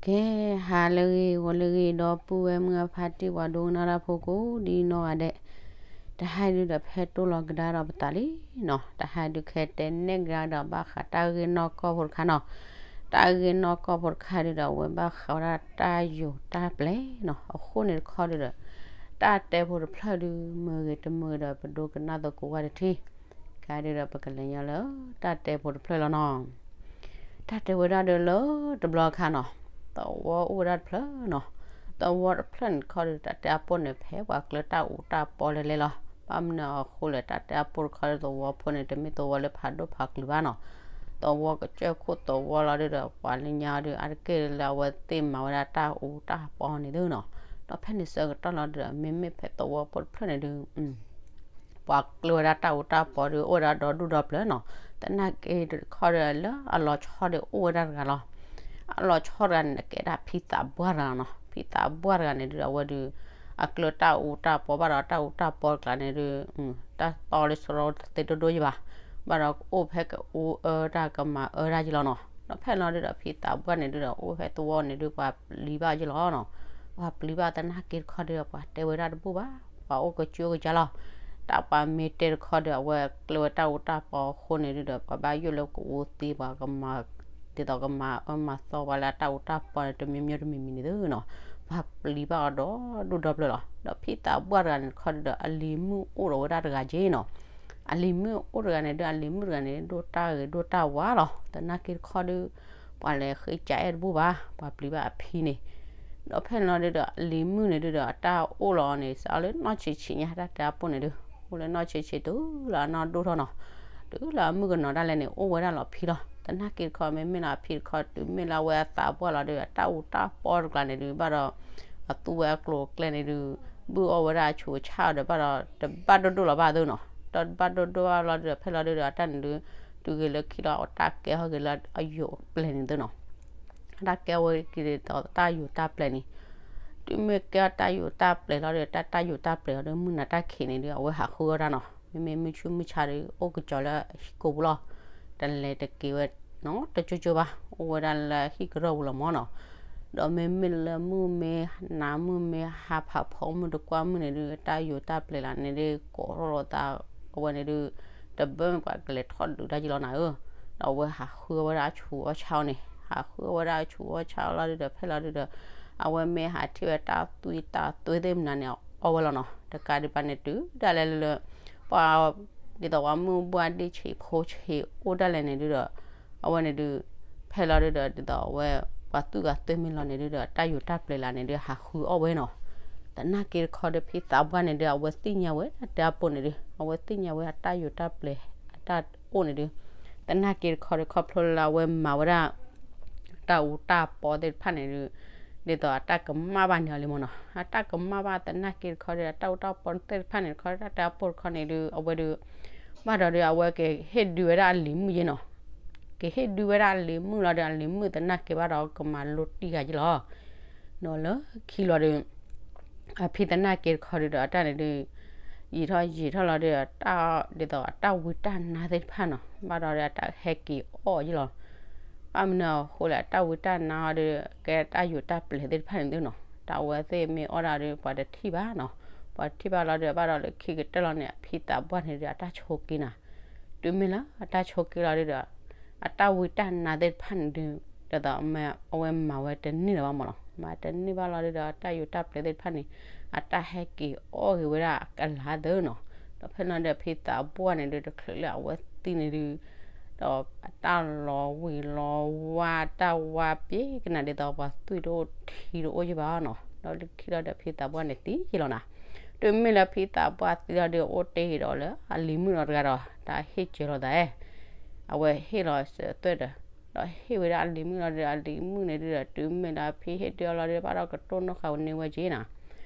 ကဲ, ဟါလၢအဂ့ၤ ဂီၤလၢအဂ့ၤ ဒီပုၢ်ဝဲၢ်မုၢ်အဖါတံၢ် ပှၤဒိကနၣ်တၢ်ဖိကိးဒ်နီၢ်ဂၤဒဲး, တဟါဒုဒီးဖဲတိၢ်လီၤကဒါဒီးပသးလံနီၤ, တဟါဒုခဲတဲနဲၣ်ကဒါဒီးဘၣ်ဃးတၢ်ဂ့ၢ်နီၢ်ကီၢ်ဖိတခါနီၤ, တၢ်ဂ့ၢ်နီၢ်ကီၢ်ဖိတခါဒုဒီး အဝဲဘၣ်ဃးဝဲဒၣ်တၢ်ယိၤတၢ်ပျဲၤနီၤ, အဃိန့ၣ်တခီဒုဒီး တၢ်တဲဖိတဖျၢၣ်ဒု မုာ်ဂ့ၤတမုာ်ဒီး ပဒိကနၣ်သကိးဝဲတထံၣ်, ကါဒုဒီးပကလဲၤညီလၢ တၢ်တဲဖိတဖျၢၣ်လီၤနီၤ. တၢ်တဲဝဲဒၣ်ဒီးလၢတဘျီခါနီၤ, သဝီအိၣ်ဝဲဒၣ်တဖျၢၣ်နီၤ, သဝီတဖျၢၣ်န့ၣ်တခီဒီး တၢ်တဲအပိၢ်န့ၣ် ဖဲပှၤကျၢၤတၢ်အူတၢ်ပီလဲၤလဲၤလီၤ. ဘၣ်မနုၤအဃိလဲၣ် တၢ်တဲအပိၢ်တခီဒီး သဝီဖိန့ၣ် တမ့ၢ်သဝီလၢဖးဒိၣ်ဖးကလုာ်ဘၣ်နီၤ, သဝီကစၢၢ်ခိၣ်သဝီလီၤဒုဒီး ပှၤလၢညါဒု အါတက့ၢ်လၢအဝဲသ့ၣ်မၤဝဲဒၣ်တၢ်အူတၢ်ပီန့ၣ်သုနီၤ. ဒီးဖဲန့ၣ်ဆၢကတီၢ်လီၤဒုဒီး မ့မ့ၢ်ဖဲသဝီဖိတဖျၢၣ်န့ၣ်ဒု ပှၤကျၢၤဝဲဒၣ်တၢ်အူတၢ်ပီဒီး အိၣ်ဝဲဒၣ်ဒီဒူၣ်ဒီပျၢၤနီၤ. သနာ်က့တခီဒီး လၢအလီၤဆီဒီးအိၣ်ဝဲဒၣ်တဂၤလီၤ. အလီၤဆီတဂၤန့ၣ် ကဲဒၣ်ဖံသးပှၢ်တဂၤနီၤ. ဖံသးပှၢ်တဂၤန့ၣ်ဒု အဝဲဒု အကျၢၤတၢ်အူတၢ်ပီဘၣ်ဒီး တၢ်အူတၢ်ပီတကျါန့ၣ်ဒု တၢ်သီလၢစရီတသ့ဒိၣ်ဒိၣ်ယဘၣ်. ဘၣ်ဒီးအိၣ်ဖဲကအူအၢတၢ်ကမၤအၢတၢ်ယလီၤနီၤ. ဒီးဖဲလီၤဒုဒီး ဖံသးပှၢ်န့ၣ်ဒုဒီး အိၣ်ဖဲသဝီန့ၣ်ဒု ပှၤပျံၤဘၣ်ယလီၤနီၤ. ပှၤပျံၤဘၣ်သနာ်က့တခီဒီး ပှၤတဲဝဲဒၣ်တဘူၣ်ဘၣ်, ပှၤအိၣ်ကစၢ်အိၣ်ကစၢ်လီၤ. တၢ်ပှၤမ့ၢ်တဲတခီဒီး အဝဲကျၢၤဝဲတၢ်အူတၢ်ပီအဃိန့ၣ်ဒုဒီး ပှၤဘၣ်ယိၣ်လၢကအိၣ်သ့ ပှၤကမၤ ဒ်သိးကမၤအၢမၤသီပှၤလၢတၢ်အူတၢ်ပီန့ၣ် တမံၤမံၤတမံၤမံၤန့ၣ်သုနီၤ. ပှၤပျံၤဘၣ်အီၤဒီဒူၣ်ဒီပျၢၤလီၤ. ဒီးဖံသးပှၢ်တဂၤန့ၣ်တခီဒုဒီး အလံၤမုၣ်အိၣ်ဒီးဝဲဒၣ်တဂၤက့နီၤ. အလံၤမုၣ်အိၣ်တဂၤန့ၣ်ဒု အလံၤမုၣ်တဂၤန့ၣ် ဒိၣ်တၢ်ဂ့ၤဒိၣ်တၢ်ဝါလီၤ. သနာ်က့တခီဒု ပှၤလဲၤဃ့ကးအဲၣ်တဘူၣ်ဘၣ်, ပှၤပျံၤဘၣ်အဖံန့ၣ်. ဒီးဖဲန့ၣ်လီၤဒုဒီး အလံၤမုၣ်န့ၣ်ဒုဒီး အတၢ်အိၣ်လီၤန့ၣ် စးလၢနီၢ်ဆံးဆံးညါ တၢ်တဲအပိၢ်န့ၣ်ဒု အိၣ်လၢနီၢ်ဆံးဆံးတုၤလၢအနီၢ်ဒိၣ်ထီၣ်နီၤ, တုၤလၢအမုၣ်ကနီၤဒၣ်လဲာ်န့ၣ် အိၣ်ဝဲဒၣ်လီၤဖံလီၤ. သနာ်က့တခီ မ့မ့ၢ်လၢအဖံတခီ တုၤမ့ၢ်လၢအဝဲအသးပှၢ်လီၤဒု အတၢ်အူတၢ်ပီတကျါန့ၣ်ဒု ဘၣ်ဒီး အသူဝဲအကျိၤအကျဲန့ၣ်ဒု ဘုၣ်အီၣ်ဝဲဒၣ်အဆူးအဆါဒီး ဘၣ်ဒီးတဘၣ်ဒိၣ်ဒိၣ်လီၤဘၣ်သုနီၤ. တဘၣ်ဒိၣ်ဒိၣ်ဘၣ်လီၤဒုဒီး ဖဲလီၤဒုဒီး အတၢ်န့ၣ်ဒု တုၤဂ့ၤလၢခံလီၤ အတၢ်ကဲထီၣ်က့ၤလၢအယိၤပျဲၤန့ၣ်သုနီၤ. တၢ်ကဲဝဲက့ၤဒီးတၢ်ယိၤတၢ်ပျဲၤန့ၣ်, တုၤမ့ၢ်ကဲအီၤတၢ်ယိၤတၢ်ပျဲၤလီၤဒီး တၢ်တၢ်ယိၤတၢ်ပျဲၤလီၤဒီး မုၢ်နၤတၢ်ခံးန့ၣ်ဒု အဝဲဟးဃုအီၣ်တၢ်နီၤ. မ့မ့ၢ်မုၢ်ဆူၣ်မုၢ်ဆါဒီး အိၣ်ကစီၤလၢဟံၣ်ကိာ်ပူၤလီၤ. တလဲၤတက့ၤဝဲနီတကၠိကၠိဘၣ်, အိၣ်ဝဲဒၣ်လၢဟံၣ်ကရၢၢ်ပူၤလီၤမၢ်နီၤ. ဒီးမ့မ့ၢ်လၢမုၢ်မ့ၢ်နၤ မုၢ်မ့ၢ်ဟါ ဖးဖီမုၢ်တကွၢ်မုၢ်န့ၣ်ဒု တၢ်ယိၤတၢ်ပျဲၤလီၤန့ၣ်ဒု ကိးထီၣ်လိာ်သး အဝဲန့ၣ်ဒု တဘၢမ့ၢ်ပှၤကလဲၤထီၣ်ဒုးတၢ်ယံလီၤနၤဧၢ. ဒီးအဝဲဟးဃုအီၣ်ဝဲဒၣ်အဆူးအီၣ်ဆါအီၤန့ၣ်, ဟးဃုအီၣ်ဝဲဒၣ်အဆူးအီၣ်ဆါအီၤလီၤဒုဒီး ဖဲလီၤဒုဒီး အဝဲမ့ၢ်ဟးထံၣ်ဝဲတၢ်သွံၣ်တၢ်သွဲသ့ၣ်မနုၤန့ၣ် အီၣ်ဝဲလီၤနီၤ. တကးဒံးဘၣ်န့ၣ် တုၤဒၣ်လဲာ်လၢ ပှၤ ဒ်သိးပှၤမုၢ်ဘှၢ်ဒ့ၣ်ဆံးဖိဆံးအိၣ်ဒၣ်လဲာ်န့ၣ်ဒုဒီး အဝဲန့ၣ်ဒု ဖဲလီၤဒုဒီး ဒ်သိးအဝဲ ပှၤသွံၣ်ဂၤသွဲမ့ၢ်လီၤန့ၣ်ဒုဒီး တၢ်ယိၤတၢ်ပျဲၤလီၤန့ၣ်ဒု ဟးဃုအီၣ်ဝဲနီၤ. သနာ်က့တခီဒီး ဖံသးပှၢ်န့ၣ်ဒု အဝဲသ့ၣ်ညါဝဲတၢ်တဲအပိၢ်န့ၣ်ဒု အဝဲသ့ၣ်ညါဝဲအတၢ်ယိၤတၢ်ပျဲၤ အတၢ်အိၣ်န့ၣ်ဒု သနာ်က့တခီဒီး ခီဖျိလၢအဝဲမၤဝဲဒၣ် တၢ်အူတၢ်ပီသ့ၣ်တဖၣ်န့ၣ်ဒု ဒ်သိးအတၢ်ကမၣ်ဘၣ်န့ၢ်အီၤလံမၢ်နီၤ. အတၢ်ကမၣ်ဘၣ်သနာ်က့တခီဒီး အတၢ်အူတၢ်ပီသ့ၣ်တဖၣ်န့ၣ်တခီ တၢ်တဲအပိၢ်တခီန့ၣ်ဒု အဝဲဒု ဘၣ်ဒီးဒု အဝဲကဟ့ၣ်ဒုးဝဲဒၣ်အလံၤမုၣ်ယဲနီၤ. ကဟ့ၣ်ဒုးဝဲဒၣ်အလံၤမုၣ်လီၤဒီး အလံၤမုၣ်သနာ်က့ဘၣ်ဒီး ကမၤလိတံၢ်ဂၤယဲလီၤ. ဒီးလၢခံလီၤဒု အဖံသနာ်က့တခီဒုဒီး အတၢ်န့ၣ်ဒု ယံာ်ထီၣ်ယံာ်ထီၣ်လီၤဒု တၢ် ဒ်သိးအတၢ်ဝံတၢ်နါသ့ၣ်တဖၣ်နီၤ ဘၣ်ဒီးဒု အတၢ်ဟဲက့ၤအီၣ်ယဲလီၤ. ဘၣ်မနုၤအဃိလဲၣ် အတၢ်ဝံတၢ်နါအီၤဒု ကဲတၢ်ယိၤတၢ်ပျဲၤသ့ၣ်တဖၣ်န့ၣ်သုနီၤ တၢ်အဝဲသ့ၣ်မ့ၢ်အီၣ်ဒၣ်ဒု ပှၤတထံၣ်ဘၣ်နီၤ. ပှၤတထံၣ်ဘၣ်လီၤဒု ဘၣ်ဒီးလၢခံကတၢၢ်လီၤန့ၣ် အဖံသးပှၢ်န့ၣ်ဒု အတၢ်ဆိးက့နၤ တုၤမ့ၢ်လၢအတၢ်ဆိးက့လီၤဒုဒီး အတၢ်ဝံတၢ်နါသ့ၣ်တဖၣ်န့ၣ်ဒု ဒ်သိးအဝဲမၤဝဲတန့ၢ်လၢၤဘၣ်မၢ်နီၤ. မၤတန့ၢ်ဘၣ်လီၤဒုဒီး အတၢ်ယိၤတၢ်ပျဲၤသ့ၣ်တဖၣ်န့ၣ် အတၢ်ဟဲက့ၤအီၣ်ဂ့ၤဝဲဒၣ်အကလၤသၢနီၤ. ဒီးဖဲလီၤဒု အဖံသးပှၢ်န့ၣ်ဒု တချုးလၢအဝဲသံန့ၣ်ဒု ဒီးအတၢ်လီၤဝံၤလီၤဝါ တၢ်ဝါပ့ၤကနၣ်ဒ်သိးပှၤသွံၣ်တအိၣ်ထံတအိၣ်ယဲဘၣ်နီၤ. ဒီးလၢခံလီၤဒု အဖံသးပှၢ်န့ၣ်သံယဲလီၤနၤ. တုၤမ့ၢ်လၢဖံသးပှၢ်သံလီၤဒု အိၣ်တ့ၢ်ဒီးလၢအလံၤမုၣ်ဒီးတဂၤဒီး တၢ်ဟ့ၣ်စၢၤလိာ်သး အဝဲဟ့ၣ်လီၤစၢၤသွဲၣ်ဒီး ဒီးဟ့ၣ်ဝဲဒၣ်အလံၤမုၣ်လီၤဒု အလံၤမုၣ်န့ၣ်ဒုဒီး တုၤမ့ၢ်လၢအဖံဟ့ၣ်ဒုးအီၤလီၤဒု ဘၣ်ဒီးကတိၢ်နီၣ်ဃာ်ဝဲန့ၢ်ဝဲက့နၤ.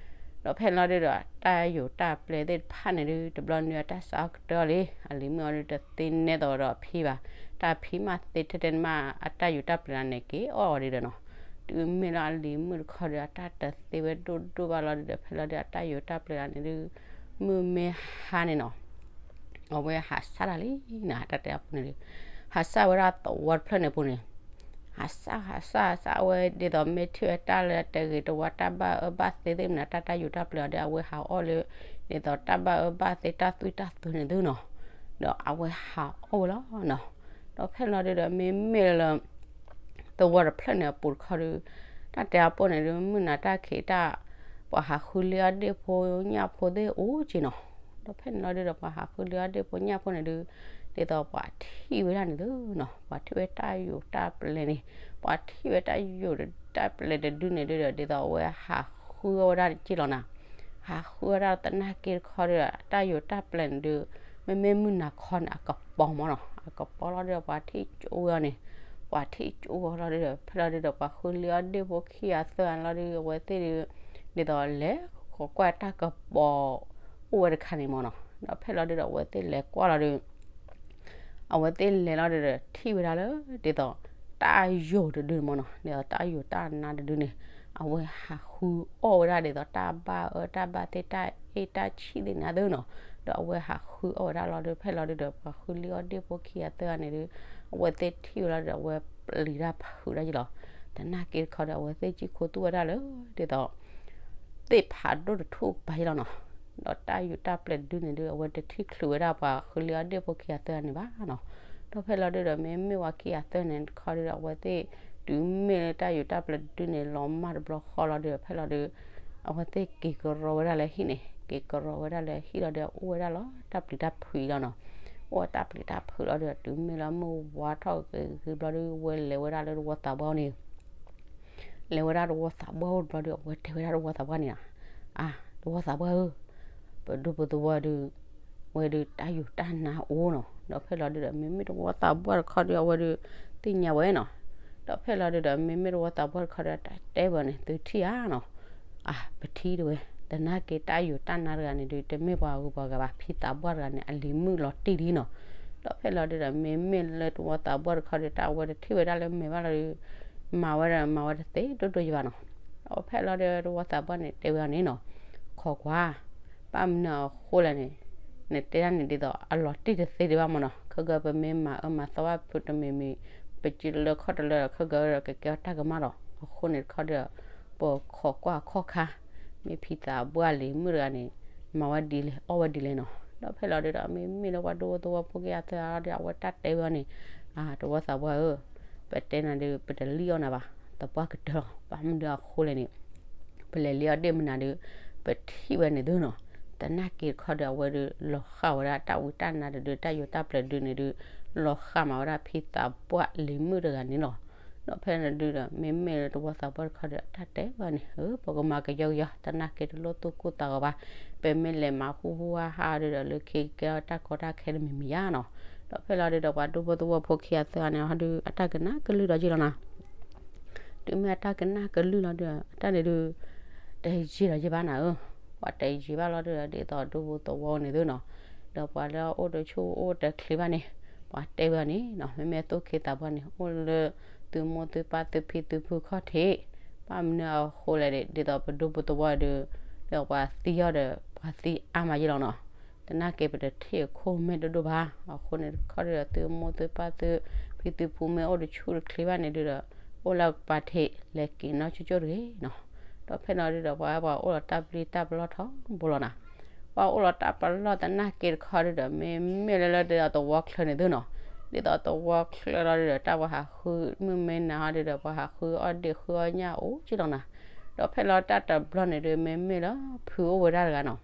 ဒီးဖဲလီၤဒုဒီး တၢ်ယိၤတၢ်ပျဲၤသ့ၣ်တဖၣ်န့ၣ်ဒု တဘျီနုၤအတၢ်စးထီၣ်ကတၢၢ်လံ အလံၤမုၣ်အီၤဒုတသ့နဲသိးဒီးအဖံဘၣ်. တၢ်ဖံမးသ့ထဲထဲန့ၣ်မး အတၢ်ယိၤတၢ်ပျဲၤလီၤန့ၣ်က့ၤအီၣ်ဝဲဒုဒီးနီၤ. တုၤမ့ၢ်လၢအလံၤမုၣ်တခီဒီး အတၢ်တသ့ဝဲဒိၣ်ဒိၣ်ဘၣ်လီၤဒုဒီး ဖဲလီၤဒုအတၢ်ယိၤတၢ်ပျဲၤလီၤန့ၣ်ဒု မုၢ်မ့ၢ်ဟါန့ၣ်နီၤ အဝဲဟးစၢ်တၢ်လံနၤ တၢ်တဲအပူၤန့ၣ်ဒု ဟးစၢ်ဝဲဒၣ်သဝီတဖျၢၣ်န့ၣ်အပူၤန့ၣ် ဟးစၢ်ဟးစၢ်ဟးစၢ် အဝဲဒ်သိးမ့ၢ်ထံၣ်ဝဲတၢ်လၢတဂ့ၤတဝါ တၢ်ဘၣ်အၢဘၣ်သီသ့ၣ်မနုၤ တၢ်တၢ်ယိာ်တၢ်ပျဲၤအီၤဒီး အဝဲဟးအီၣ်လၢ ဒ်သိးတၢ်ဘၣ်အၢဘၣ်သီ တၢ်သွံၣ်တၢ်သွဲန့ၣ်သုနီၤ, ဒီးအဝဲဟးအီၣ်ဝဲလီၤနီၤ. ဒီးဖဲလီၤဒုဒီး မ့မ့ၢ်လၢ သဝီတဖျၢၣ်န့ၣ်အပူၤတခီဒီး တၢ်တဲအပိၢ်န့ၣ်ဒုး မုၢ်နၤတၢ်ခံးတၢ် ပှၤဟးဃုလ့အီၣ်ဒ့ၣ်ဖိညၣ်ဖိသ့ၣ်အိၣ်က့နီၤ. ဒီးဖဲန့ၣ်လီၤဒုဒီး ပှၤဟးဃုလ့အီၣ်ဒ့ၣ်ဖိညၣ်ဖိန့ၣ်ဒုး ဒ်သိးပှၤထံၣ်ဝဲဒၣ်န့ၣ်သုနီၤ, ပှၤထံၣ်ဝဲတၢ်ယိာ်တၢ်ပျဲၤန့ၣ်, ပှၤထံၣ်ဝဲတၢ်ယိာ်တၢ်ပျဲၤတဒုန့ၣ်ဒုဒီး ဒ်သိးအဝဲဟးဃုအီၣ်ဝဲဒၣ်က့လီၤနီၤ. ဟးဃုအီၣ်ဝဲဒၣ်သနာ်က့တခီဒီး တၢ်ယိာ်တၢ်ပျဲၤန့ၣ်ဒုး မ့မ့ၢ်မုၢ်နၤခီန့ၣ် အကပီၤမးနီၤ, အကပီၤလီၤဒုဒီး ပှၤထံၣ်ကၠိဝဲအီၤန့ၣ်, ပှၤထံၣ်ကၠိဝဲလီၤဒုဒီး ဖဲလီၤဒုဒီး ပှၤဃုလ့အီၣ်ဒ့ၣ်ဖိခံဂၤသၢဂၤန့ၣ်လီၤဒု အဝဲသ့ၣ်ဒုး ဒ်သိးလဲၤခိးကွၢ်တၢ်ကပီၤအိၣ်ဝဲတခါန့ၣ်မးနီၤ. ဒီးဖဲလီၤဒုဒီး အဝဲသ့ၣ်လဲၤကွၢ်လီၤဒု အဝဲသ့ၣ်လဲၤလီၤဒုဒီး ထံၣ်ဝဲဒၣ်လၢ ဒ်သိး တၢ်ယိာ်တဒုန့ၣ်မးနီၤ, ဒ်သိးတၢ်ယိာ်တၢ်နါတဒုန့ၣ် အဝဲဟးဃုအီၣ်ဝဲဒၣ်ဒ်သိးတၢ်ဘၣ်အၢတၢ်ဘၣ်သီ တၢ်အဲၣ်တၢ်ဆံၣ်သ့ၣ်န့ၣ်သုနီၤ. ဒီးအဝဲဟးဃုအီၣ်ဝဲဒၣ်လီၤဒု ဖဲလီၤဒုဒီး ပှၤဃုလ့အီၣ်ဒ့ၣ်ဖိခံဂၤသၢဂၤန့ၣ်ဒု အဝဲသ့ၣ်ထံၣ်ဝဲလီၤဒုဒီး အဝဲပျံၤတၢ်ဖုးတၢ်ယ့လီၤ. သနာ်က့တခီဒီး အဝဲသ့ၣ်ကံၣ်ခိသူၣ်ဝဲဒၣ်လၢ ဒ်သိး သ့ၣ်ဖးဒိၣ်တထူၣ်ကပၤယ့လီၤနီၤ. ဒီးတၢ်ယိာ်တၢ်ပျဲၤတဒုန့ၣ်ဒု အဝဲတထံၣ်ချုးဝဲဒၣ်ပှၤဃုလ့အီၣ်ဒ့ၣ်ဖိခံဂၤသၢဂၤန့ၣ်ဘၣ်နီၤ. ဒီးဖဲလီၤဒုဒီး မ့မ့ၢ်ပှၤခံဂၤသၢဂၤန့ၣ်တခီဒုဒီး အဝဲသ့ၣ်တုၤမ့ၢ်လၢတၢ်ယိာ်တၢ်ပျဲၤတဒုန့ၣ် လီၤမၢ်တဘျီဃီလီၤဒုဒီး ဖဲလီၤဒု အဝဲသ့ၣ်က့ၤကရီဝဲဒၣ်လၢဟံၣ်န့ၣ်, က့ၤကရီဝဲဒၣ်လၢဟံၣ်လီၤဒီး အိၣ်ဝဲဒၣ်လီၤ တၢ်ပျံၤတၢ်ဖုးလီၤနီၤ. အိၣ်ဝဲတၢ်ပျံၤတၢ်ဖုးလီၤဒုဒီး တုၤမ့ၢ်လၢမုၢ်ဝါထီၣ်ဂ့ၤဂ့ၤဘျီဒု ဝဲလဲၤဝဲဒၣ်လၢတဝီသးပှၢ်န့ၣ် လဲၤဝဲဒၣ်တဝီသးပှၢ်အိၣ်တဘျီဒီး အဝဲတဲဝဲဒၣ်တဝီသးပှၢ်န့ၣ်နီၤ, အါ, တဝီသးပှၢ်ဧၢ, ပဒူဖိသဝီဒုး ဝဲဒုးတၢ်ယိာ်တၢ်နါအိၣ်နီၤ. ဒီးဖဲလီၤဒုဒီး မ့မ့ၢ်တဝီသးပှၢ်တခီဒီး အဝဲဒုးသ့ၣ်ညါဝဲနီၤ. ဒီးဖဲလီၤဒုဒီး မ့မ့ၢ်တဝီသးပှၢ်တခီဒီး တၢ်တဲဝဲန့ၣ် သုထံၣ်ဧါနီၤ, အါ, ပထံၣ်တဝဲ, သနာ်က့တၢ်ယိာ်တၢ်နါတဂၤန့ၣ်ဒုး တမ့ၢ်ပှၤဂုၤပှၤဂၤဘၣ်, ဖံသးပှၢ်တဂၤန့ၣ် အလံၤမုၣ်လီၤတံၢ်လံနီၤ. ဒီးဖဲလီၤဒုဒီး မ့မ့ၢ်လၢတဝီသးပှၢ်တခီဒီး တၢ်အဝဲတထံၣ်ဝဲဒၣ်လၢမဲာ်ဘၣ်လီၤဒုး မၤဝဲဒီး မၤဝဲတသ့ဒိၣ်ဒိၣ်ယံၤဘၣ်နီၤ. ဒီးဖဲလီၤဒုဒီးတဝီသးပှၢ်န့ၣ်တဲဝဲအီၤန့ၣ်နီၤ, ခိးကွၢ်, ဘၣ်မနုၤအဃိလဲၣ်န့ၣ်, နတဲဒၣ်န့ၣ်ဒ်သိးအလီၤတံၢ်တသ့ဒံးဘၣ်မးနီၤ. ခဲကၢပမ့ၢ်မၤအၢမၤသီဘၣ်ဖုးတမံၤမံၤ, ပစုလၢခီၣ်တလၢဒီး ခဲကၢဒီးကကဲထီၣ်တၢ်ကမၣ်လီၤ. အဃိန့ၣ်တခီဒီး ပခိးကွၢ်ခီၣ်ခါ, မ့ၢ်ဖံသးပှၢ်လံၤမုၣ်တဂၤန့ၣ် မၤဝဲဒ်လဲၣ် အီၣ်ဝဲဒ်လဲၣ်နီၤ. ဒီးဖဲလီၤဒုဒီး မ့မ့ၢ်လၢပှၤဒူဖိသဝီဖိခံဂၤသၢဂၤဒီး အဝဲတၢ်တဲဝဲအီၤန့ၣ်, အါ, တဝီသးပှၢ်ဧၢ, ပတဲနၤဒုး ပတလံၣ်အီၣ်နၤဘၣ်, သပှၢ်ကတၢၢ်လီၤ. ဘၣ်မနုၤအဃိလဲၣ်န့ၣ်, ပလဲၤလံအီၣ်ဒ့ၣ်မနုၤဒုး ပထံၣ်ဝဲန့ၣ်သုနီၤ. သနာ်က့တခီဒီး အဝဲဒုးလီၤဃာ်ဝဲဒၣ်တၢ်ဝံတၢ်နါတဒု တၢ်ယိာ်တၢ်ပျဲၤတဒုန့ၣ်ဒုး လီၤဃာ်မးဝဲဒၣ်ဖံသးပှၢ်လံၤမုၣ်တဂၤန့ၣ်လီၤ. ဒီးဖဲန့ၣ်ဒုဒီး မ့မ့ၢ်လၢတဝီသးပှၢ်တခီဒီး တၢ်တဲဝဲန့ၣ်, အၢ, ပကမၤကယီကယီ, သနာ်က့တလိၣ်သူၣ်ကိၢ်သးဂီၤဘၣ်, ပမ့ၢ်လဲၤမၤဟူဟူဟါဟါဒုဒီး လၢခံကဲထီၣ်တၢ်ကီတၢ်ခဲတမံၤမံၤဧါနီၤ. ဒီးဖဲလီၤဒုဒီး ပှၤဒူဖိသဝီဖိခံဂၤသၢဂၤန့ၣ်ဟီဒုး အတၢ်ကနၣ်ကလုၢ်ဒီးယ့ၢ်လီၤနီၤ. တုၤမ့ၢ်အတၢ်ကနၣ်ကလုၢ်လီၤဒုဒီး အတၢ်န့ၣ်ဒုး တယံာ်ဒီးယ့ၢ်ဘၣ်နၤဧၢ, ပှၤတယံာ်ဘၣ်လီၤဒုဒီး ဒ်သိးဒူဖိသဝီန့ၣ်သုနီၤ. ဒီးပှၤလၢအအိၣ်တဆူၣ်အိၣ်တချ့ဘၣ်န့ၣ် ပှၤတဲဝဲအီၤန့ၣ်နီၤ, မ့မ့ၢ်သူၣ်က့သးပှၢ်န့ၣ် အိၣ်လၢသုမိၢ်သုပၢ်သုဖံသုဖုခီၣ်ထံး, ဘၣ်မနုၤအဃိလဲၣ်ဒ် ဒ်သိးပဒူဖိသဝီဒုး ဒီးပှၤသံအီၤဒီး ပှၤသံအါမးယ့ၢ်လီၤနီၤ. သနာ်က့ပတထံၣ်အခိၣ်မဲာ်ဒိၣ်ဒိၣ်ဘၣ်. အဃိန့ၣ်တခီဒုဒီး သုမိၢ်သုပၢ်သုဖံသုဖုမ့ၢ်အိၣ်တဆူၣ်တချ့ဘၣ်န့ၣ်ဒုဒီး အိၣ်လၢပှၤထံး လဲၤက့ၤနီၢ်ကၠိကၠိတဂ့ၤနီၤ. ဒီးဖဲန့ၣ်ဒုဒီး ပှၤပှၤအိၣ်လီၤတၢ်ပျံၤတၢ်ပလီၢ်ထီဘိလီၤနီၤ. ပှၤအိၣ်လီၤတၢ်ပလီၢ်သနာ်က့တခီဒုဒီး မ့မ့ၢ်လၢလၢဒ်သိးသဝီချၢန့ၣ်သုနီၤ, ဒ်သိးသဝီချၢလီၤဒုဒီး တၢ်ပှၤဟးဃုမုၢ်မ့ၢ်နၤဟီဒုဒီး ပှၤဟးဃုအီၣ်ဒ့ၣ်ဃုအီၣ်ညၣ်အိၣ်က့လီၤနီၤ. ဒီးဖဲလီၤတၢ်တဘျီန့ၣ်ဒုး မ့မ့ၢ်လၢဖုအိၣ်ဝဲဒၣ်တဂၤနီၤ.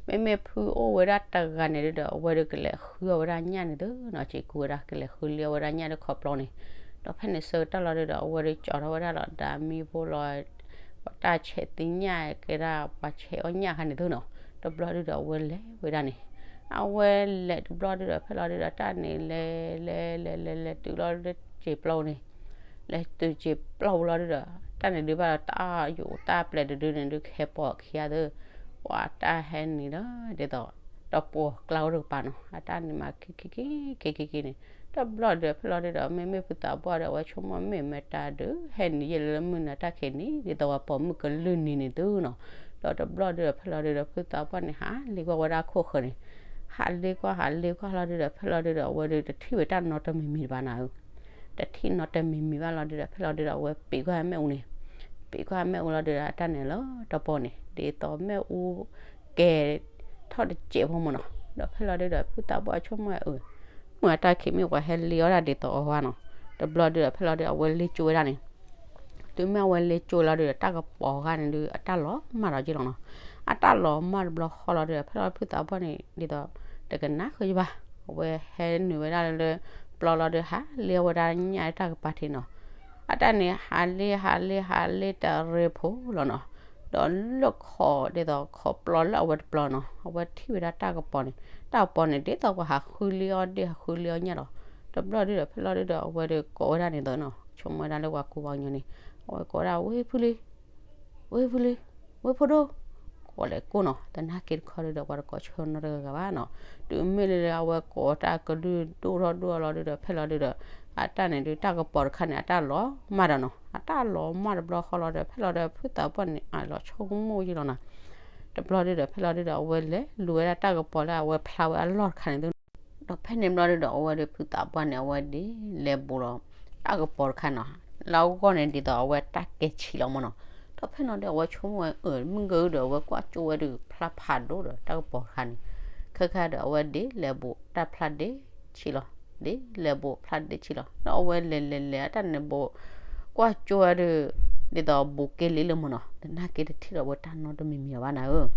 မ့မ့ၢ်ဖုအိၣ်ဝဲဒၣ်တဂၤန့ၣ်ဒုဒီး အဝဲဒုးကလဲၤဃုအီၣ်ဝဲဒၣ်ညၣ်န့ၣ်သုနီၤ, စ့ၢ်ကီးဝဲဒၣ်ကလဲၤဃုလံအီၣ်ဝဲဒၣ်ညၣ်ဒုးခီပျီန့ၣ်. ဒီးဖဲန့ၣ်ဆၢကတီၢ်လီၤဒုဒီး အဝဲဒုးကၠီထီၣ်ဝဲဒၣ်လီၤ ဒၣ်မံဖိလီၤ ပှၤတၢ်ဆဲးသံညၣ်ကဲဒၣ်ပှၤဆဲးအီၣ်ညၣ်ခါန့ၣ်သုနီၤ. တဘျီဒုဒီး အဝဲလဲၤဝဲဒၣ်န့ၣ်, အဝဲလဲၤတဘျီဒုဒီး ဖဲလီၤဒုဒီး တၢ်န့ၣ်လဲၤလဲၤလဲၤလဲၤလဲၤတုၤလီၤလၢ စ့ပျီန့ၣ် လဲၤတုၤစ့ပျီပူၤလီၤဒုဒီး တၢ်န့ၣ်ဒုးဘၣ်ဒီး တၢ်ယိာ်တၢ်ပျဲၤတဒုန့ၣ်ဒုး ကဟဲပိာ်ခံဂၤသု, ပှၤတၢ်ဟဲနုာ်လီၤဒ်သိး တပှီၤကျါအိၣ်တကပၤနီၤ, အတၢ်န့ၣ်မၤခံခံခံခံခံခံန့ၣ်. တဘျီဒုး ဖဲလီၤဒုဒီး မ့မ့ၢ်ဖုသးပှၢ်ဒီး အဝဲဆိကမိၣ် မ့ၢ်မတၤဒုး ဟဲနုာ်ယဲၢ်လၢလၢမုၢ်နၤတၢ်ခံးနံၤ ဒ်သိးပှၤပိာ်မုၣ်ကလုၢ်နံၤန့ၣ်သုနီၤ. ဒီးတဘျီဒုဒီး ဖဲလီၤဒုဒီး ဖုသးပှၢ်န့ၣ် ဟးလ့ကွၢ်ဝဲဒၣ်ခိၣ်ဃၢၤန့ၣ်, ဟးလ့ကွၢ်ဟးလ့ကွၢ်လီၤဒုဒီး ဖဲလီၤဒုဒီး အဝဲဒုးတထံၣ်ဝဲတၢ်နီတမံၤမံၤတဘၣ်နၤဧၢ. တထံၣ်နီတမံၤမံၤဘၣ်လီၤဒုဒီး ဖဲလီၤဒုဒီး အဝဲပ့ၤကွၢ်မ့ၣ်အူန့ၣ်, ပ့ၤကွၢ်မ့ၣ်အူလီၤဒုဒီး အတၢ်န့ၣ်လီၤတပီၤန့ၣ် ဒ်သိးမ့ၣ်အူ ကဲထီၣ်တစဲးဖိမ့ၢ်နီၤ. ဒီးဖဲလီၤဒုဒီး ဖုသးပှၢ်ဆိကမိၣ်ဝဲအၢ, မ့ၢ်အတၢ်ခံးမ့ၢ်ပှၤဟဲလ့အီၣ်ဒၣ်ဒ်သိးအီၤဧါနီၤ. တဘျီဒုဒီး ဖဲလီၤဒုဒီး အဝဲလ့ကၠိဝဲဒၣ်န့ၣ် တုၤမ့ၢ်အဝဲလ့ကၠိလီၤဒုဒီး တၢ်ကပီၤတခါန့ၣ်ဒု အတၢ်လီၤမၢ်ဒီးက့လီၤနီၤ. အတၢ်လီၤမၢ်တဘျီဃီလီၤဒုဒီး ဖဲလီၤဒုဒီး ဖုသးပှၢ်န့ၣ် ဒ်သိး တကနၣ်ဃုာ်ယဘၣ်. အဝဲဟဲနုာ်ဝဲဒၣ်လၢ ပျီလီၤဒုဒီး ဟးလ့ဝဲဒၣ်ညၣ်တၢ်ကပၤထံးနီၤ. အတၢ်န့ၣ် ဟးလ့ဟးလ့ဟးလ့တရံးဖိလီၤနီၤ. ဒီးလၢခီၣ်ဒ်သိး ခီၣ်ပျီလၢအဝဲတပျီနီၤ အဝဲထံၣ်ဝဲဒၣ်တၢ်ကပီၤန့ၣ်, တၢ်ကပီၤန့ၣ် ဒ်သိးပှၤဟးဃုလ့အီၣ်ဒ့ၣ် ဟးဃုလ့အီၣ်ညၣ်လီၤ. တဘျီဒုဒီး ဖဲလီၤဒုဒီး အဝဲဒုးကိးဝဲဒၣ်န့ၣ်သိးနီၤ, ဆိကမိၣ်ဝဲဒၣ်လၢပှၤကူပှၤကညီန့ၣ်, အဝဲကိးဝဲဒၣ် ဝ့ၢ်ဖုလံ, ဝ့ၢ်ဖုလံ, ဝ့ၢ်ဖိဒိၣ်, ကိးလဲၤကိးနီၤ. သနာ်က့တခီဒုဒီး ပှၤတကိးဆၢနီတဂၤဂၤဘၣ်နီၤ. တုၤမ့ၢ်လၢအဝဲကိးတၢ်ကဒုဒိၣ်ထီၣ်ဒိၣ်ထီၣ်လီၤဒုဒီး ဖဲလီၤဒုဒီး အတၢ်န့ၣ်ဒု တၢ်ကပီၤတခါန့ၣ် အတၢ်လီၤမၢ်ဒီးနီၤ. အတၢ်လီၤမၢ်တဘျီဃီလီၤဒီး ဖဲလီၤဒုဒီး ဖုသးပှၢ်န့ၣ် အလီၤဆိကမိၣ်ယ့လီၤနီၤ. တဘျီဒုဒီး ဖဲလီၤဒုဒီး အဝဲလဲၤလူၤဝဲဒၣ်တၢ်ကပီၤလၢအဝဲဖျါဝဲအလီၢ်တခါန့ၣ်သိးနီၤ. ဒီးဖဲန့ၣ်ဘျီဒုဒီး အဝဲဒုး ဖုသးပှၢ်န့ၣ် အဝဲဒ်လဲၤဘူးလီၤ တၢ်ကပီၤတခါနီၤ, လၢအဂီၢ်န့ၣ် ဒ်သိးအဝဲတၢ်ကဲဆံးလီၤမ့ၢ်နီၤ. ဒီးဖဲန့ၣ်ဒီး အဝဲဆိကမိၣ်ဝဲအၢ မုၢ်ဂၢၢ်ဒီး အဝဲကွၢ်ကၠိဝဲဒုး ဖျါဖးဒိၣ်ဒီး တၢ်ကပီၤတခါန့ၣ်, ခဲခါဒီး အဝဲဒ်လဲၤဘူးတၢ်ဖျါဒ့ဆံးလီၤ, ဒ်လဲၤဘူးဖျါဒ့ဆံးလီၤ. ဒီးအဝဲလဲၤလဲၤလဲၤ အတၢ်န့ၣ်ဘူး ကွၢ်ကၠိဝဲဒုး ဒ်သိးဘူးက့လံလၢမ့ၢ်နီၤ, သနာ်က့တထံၣ်ဒီးအဝဲတၢ်နီတမံၤမံၤအီၤဘၣ်နၤဧၢ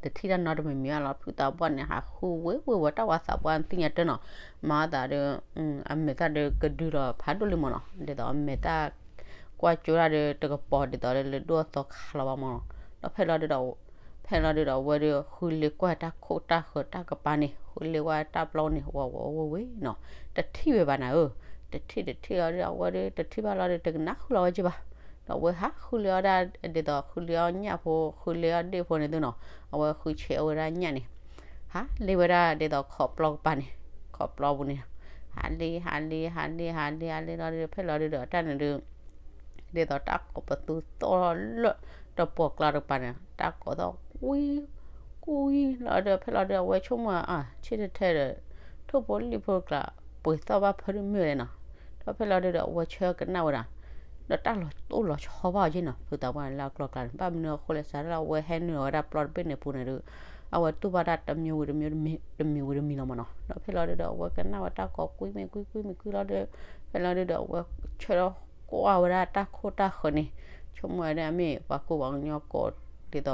တထံၣ်တၢ်နီတမံၤမံၤဘၣ်လီၤ. ဖုသးပှၢ်န့ၣ် ဟးဃုဝ့ၢ်ဝ့ၢ်ဝဲ တၢ်ဝဲသးပှၢ်သ့ၣ်ညါတၢ်နီၤ, မၤအသးဒီး အမဲာ်သၣ်ဒီးကဒုလီၤဖးဒိၣ်လံမ့ၢ်နီၤ, ဒ်သိးအမဲာ်သၣ် ကွၢ်ကၠိတၢ်ဒီး တကပီၤဒ်သိးလၢလၢဒိၣ်အသီခါလီၤဘၣ်မ့ၢ်နီၤ. ဒီးဖဲလီၤဒုဒီး ဖဲလီၤဒုဒီး အဝဲဒီးဃုလ့ကွၢ်တၢ်ခိၣ်တၢ်ဃၢၤတၢ်ကပၤန့ၣ် ဃုလ့ကွၢ်တၢ်ပျီန့ၣ် ဝးဝးဝ့ၢ်ဝ့ၢ်နီၤ, တထံၣ်ဝဲဘၣ်နၤဧၢ, တထံၣ်တထံၣ်လီၤဒီး အဝဲဒီးတထံၣ်ဘၣ်လီၤဒီး တကနၣ်ဃုာ်လီၤဝဲက့ဘၣ်. ဒီးအဝဲဟးဃုလ့အီၣ်ဒၣ် ဒ်သိးဃုလ့အီၣ်ညၣ်ဖိ ဃုလ့အီၣ်ဒ့ၣ်ဖိန့ၣ်သုနီၤ, အဝဲဃုဆဲးအီၣ်ဝဲဒၣ်ညၣ်န့ၣ် ဟးလ့ဝဲဒၣ်ဒ်သိးခီၣ်ပျီကပၤန့ၣ်, ခီၣ်ပျီပူၤန့ၣ်, ဟးလ့ ဟးလ့ ဟးလ့ ဟးလ့ ဟးလ့လီၤဒီး ဖဲလီၤဒုဒီး တၢ်န့ၣ်ဒု ဒ်သိးတၢ်ကိးပသူသီၣ်လၢ တပှီၢ်ကျါတကပၤန့ၣ် တၢ်ကိးသီၣ်ကွံ ကွံလီၤဒီး ဖဲလီၤဒု အဝဲဆိကမိၣ် ဆ့တထဲဒီး ထိၣ်ဖိလံၣ်ဖိကျါ ပှဲၤသီၣ်ဘၣ်ဖဲဒၣ်မ့ၢ်လဲၣ်နီၤ. ဒီးဖဲလီၤဒုဒီး အဝဲဆၢကနၣ်ဝဲဒၣ် ဒီးတၢ်လီၤတိၢ်လီၤဆီဘၣ်အီၤက့နီၤ, ဖုသးပှၢ်န့ၣ်လၢအကျီကျါန့ၣ် ဘၣ်မနုၤအဃိလဲၣ် စးထီၣ်လၢအဝဲဟဲနုာ်လီၤဝဲဒၣ်ပျီတဘ့ၣ်န့ၣ်ပူၤန့ၣ်ဒု အဝဲတူၢ်ဘၣ်တၢ်တမံၤဝံၤတမံၤ တမံၤဝံၤတမံၤလီၤမ့ၢ်နီၤ. ဒီးဖဲလီၤဒုဒီး အဝဲကနၣ်ဝဲတၢ်ကိးကွံမ့ၢ်ကွံကွံမ့ၢ်ကွံလီၤဒီး ဖဲလီၤဒုဒီး အဝဲဆၢထၢၣ်ကွၢ်ဝဲဒၣ်တၢ်ခိၣ်တၢ်ဃၢၤန့ၣ်, ဆိကမိၣ်ဝဲဒၣ်မ့ၢ်ပှၤကူပှၤကညီကိး ဒ်သိး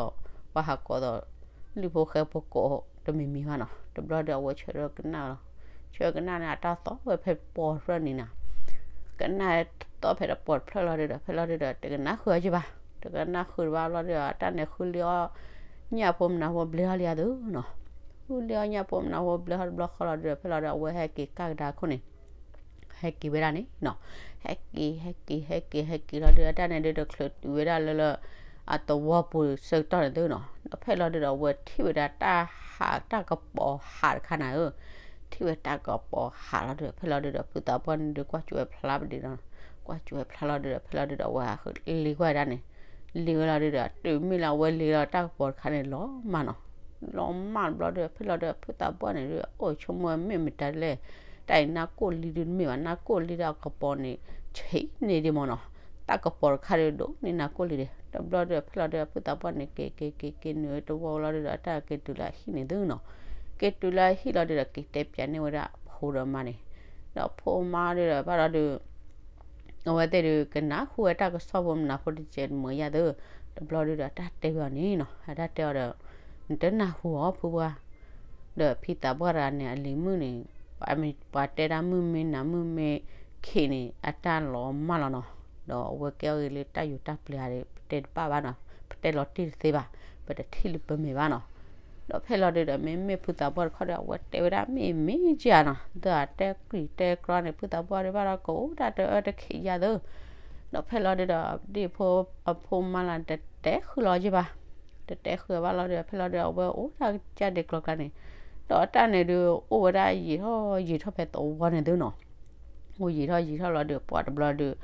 ပှၤဟးကိးသိး လံၣ်ဖိဃဲဖိကိးတမံၤမံၤဘၣ်နီၤ. တဘျီဒီး အဝဲဆၢထၢၣ်ကနၣ်လီၤ, ဆၢထၢၣ်ကနၣ်န့ၣ် အတၢ်သီၣ်ဝဲဖဲပီၤတဖျၢၣ်န့ၣ်နီၤ. ကနၣ်သီၣ်ဖဲတပီၤတဖျၢၣ်လီၤဒုဒီး ဖဲလီၤဒုဒီး တကနၣ်ဃုာ်အီၤက့ဘၣ်, တကနၣ်ဃုာ်တဘၣ်လီၤဒုဒီး တၢ်န့ၣ်ဃုလ့အီၣ်ညၣ်ဖိမနုၤဖိဘျဲအီၤလံအသုနီၤ. ဃုလ့အီၣ်ညၣ်ဖိမနုၤဖိဘျဲအီၤတဘျီဃီလီၤဒုဒီး ဖဲလီၤဒုဒီး အဝဲဟဲက့ၤကၣ်ကဒါခိၣ်န့ၣ် ဟဲက့ၤဝဲဒၣ်န့ၣ်နီၤ, ဟဲက့ၤ ဟဲက့ၤ ဟဲက့ၤ ဟဲက့ၤလီၤဒုဒီး တၢ်န့ၣ်ဒုဒီး ချုးတုၤဝဲဒၣ်လၢလၢ အသဝီပူၤဆၢကတီၢ်န့ၣ်သုနီၤ. ဒီးဖဲလီၤဒုဒီး အဝဲထံၣ်ဝဲဒၣ်တၢ်ဟး တၢ်ကပီၤဟးတခါနၤဧၢ, ထံၣ်ဝဲတၢ်ကပီၤဟးလီၤဒုဒီး ဖဲလီၤဒုဒီး ဖုသးပှၢ်န့ၣ်ဒုး ကွၢ်ကၠိဝဲဖျါပဒံးလီၤ, ကွၢ်ကၠိဝဲဖျါလီၤဒုဒီး ဖဲလီၤဒုဒီး အဝဲလ့ကွၢ်ဒၣ်န့ၣ်, လ့ဝဲလီၤဒုဒီး တုၤမ့ၢ်လၢအဝဲလ့လီၤတၢ်ကပီၤတခါန့ၣ် လီၤမၢ်နီၤ. လီၤမၢ်တဘျီဒုဒီး ဖဲလီၤဒုဒီး ဖုသးပှၢ်န့ၣ်ဒုး အိၣ်ဆိကမိၣ်မ့ၢ်မတၤလဲၣ်, တၢ်အံၤနၢ်ကိၣ်လံဒုးတမ့ၢ်ဘၣ်, နၢ်ကိၣ်လံဒီးအကပီၤန့ၣ် ဆံးန့ၢ်ဒံးမ့ၢ်နီၤ, တၢ်ကပီၤတခါဒုးဒိၣ်န့ၢ်နၢ်ကိၣ်လံဒံး. တဘျီဒုဒီး ဖဲလီၤဒုဒီး ဖုသးပှၢ်န့ၣ် က့ၤ က့ၤ က့ၤ က့ၤနုာ်တဝီလီၤဒုဒီး တၢ်က့ၤတုၤလၢအဟံၣ်န့ၣ်သုနီၤ, က့ၤတုၤလၢအဟံၣ်လီၤဒုဒီး က့ၤတဲပၠးန့ၢ်ဝဲဒၣ်အဖိဒီးအမါန့ၣ်, ဒီးဖိမါဒုဒီးဘၣ်လီၤဒုး အဝဲသ့ၣ်ဒုးကနၣ်ဟူဝဲတၢ်ကစီၣ်ဖိမနုၤဖိတကဲးတမုာ်ယါသု, တဘျီဒုဒီးတၢ်တဲဝဲအီၤန့ၣ်နီၤ, အတၢ်တဲအီၤဒီး နတနၢ်ဟူအီၤဖုပှၢ်, ဒီးဖံသးပှၢ်တဂၤန့ၣ် အလံၤမုၣ်န့ၣ် ပှၤတဲတၢ်မုၢ်မ့ၢ်နၤမုၢ်မ့ၢ်ခံးန့ၣ် အတၢ်လီၤမၢ်လီၤနီၤ, ဒီးအဝဲကဲအီၤဂ့ၤလၢတၢ်ယူးတၢ်ပျဲၤဧါဒီး ပတဲတဘၣ်ဘၣ်နီၤ, ပတဲလီၤတံၢ်တသ့ဘၣ်, ပတထံၣ်လၢပမဲာ်ဘၣ်နီၤ. ဒီးဖဲလီၤဒုဒီး မ့မ့ၢ်ဖုသးပှၢ်တခီဒီး အဝဲတဲဝဲဒၣ်မ့ၢ်မ့ၢ်ကၢ်နီၤ, ဒီးအတဲကြံၢ်တဲကြီန့ၣ် ဖုသးပှၢ်ဒုးဘၣ်ဒီးကအိၣ်ဒၣ်တအၢတခ့းယါသု, ဒီးဖဲလီၤဒုဒီး ဒ်ဖိအဖိမါလၢ်တတဲဃုာ်လီၤက့ဘၣ်, တတဲဃုာ်ဘၣ်လီၤဒုဒီး ဖဲလီၤဒုဒီး အဝဲအိၣ်ဒၣ်ကစၢ်ဒဲးကျီကျါန့ၣ်, ဒီးအတၢ်န့ၣ်ဒုး အိၣ်ဝဲဒၣ်ယံာ်ထီၣ်ယံာ်ထီၣ်ဖဲသဝီန့ၣ်သုနီၤ, အိၣ်ယံာ်ထီၣ်ယံာ်ထီၣ်လီၤဒုး ပှၤတဘျီဒုး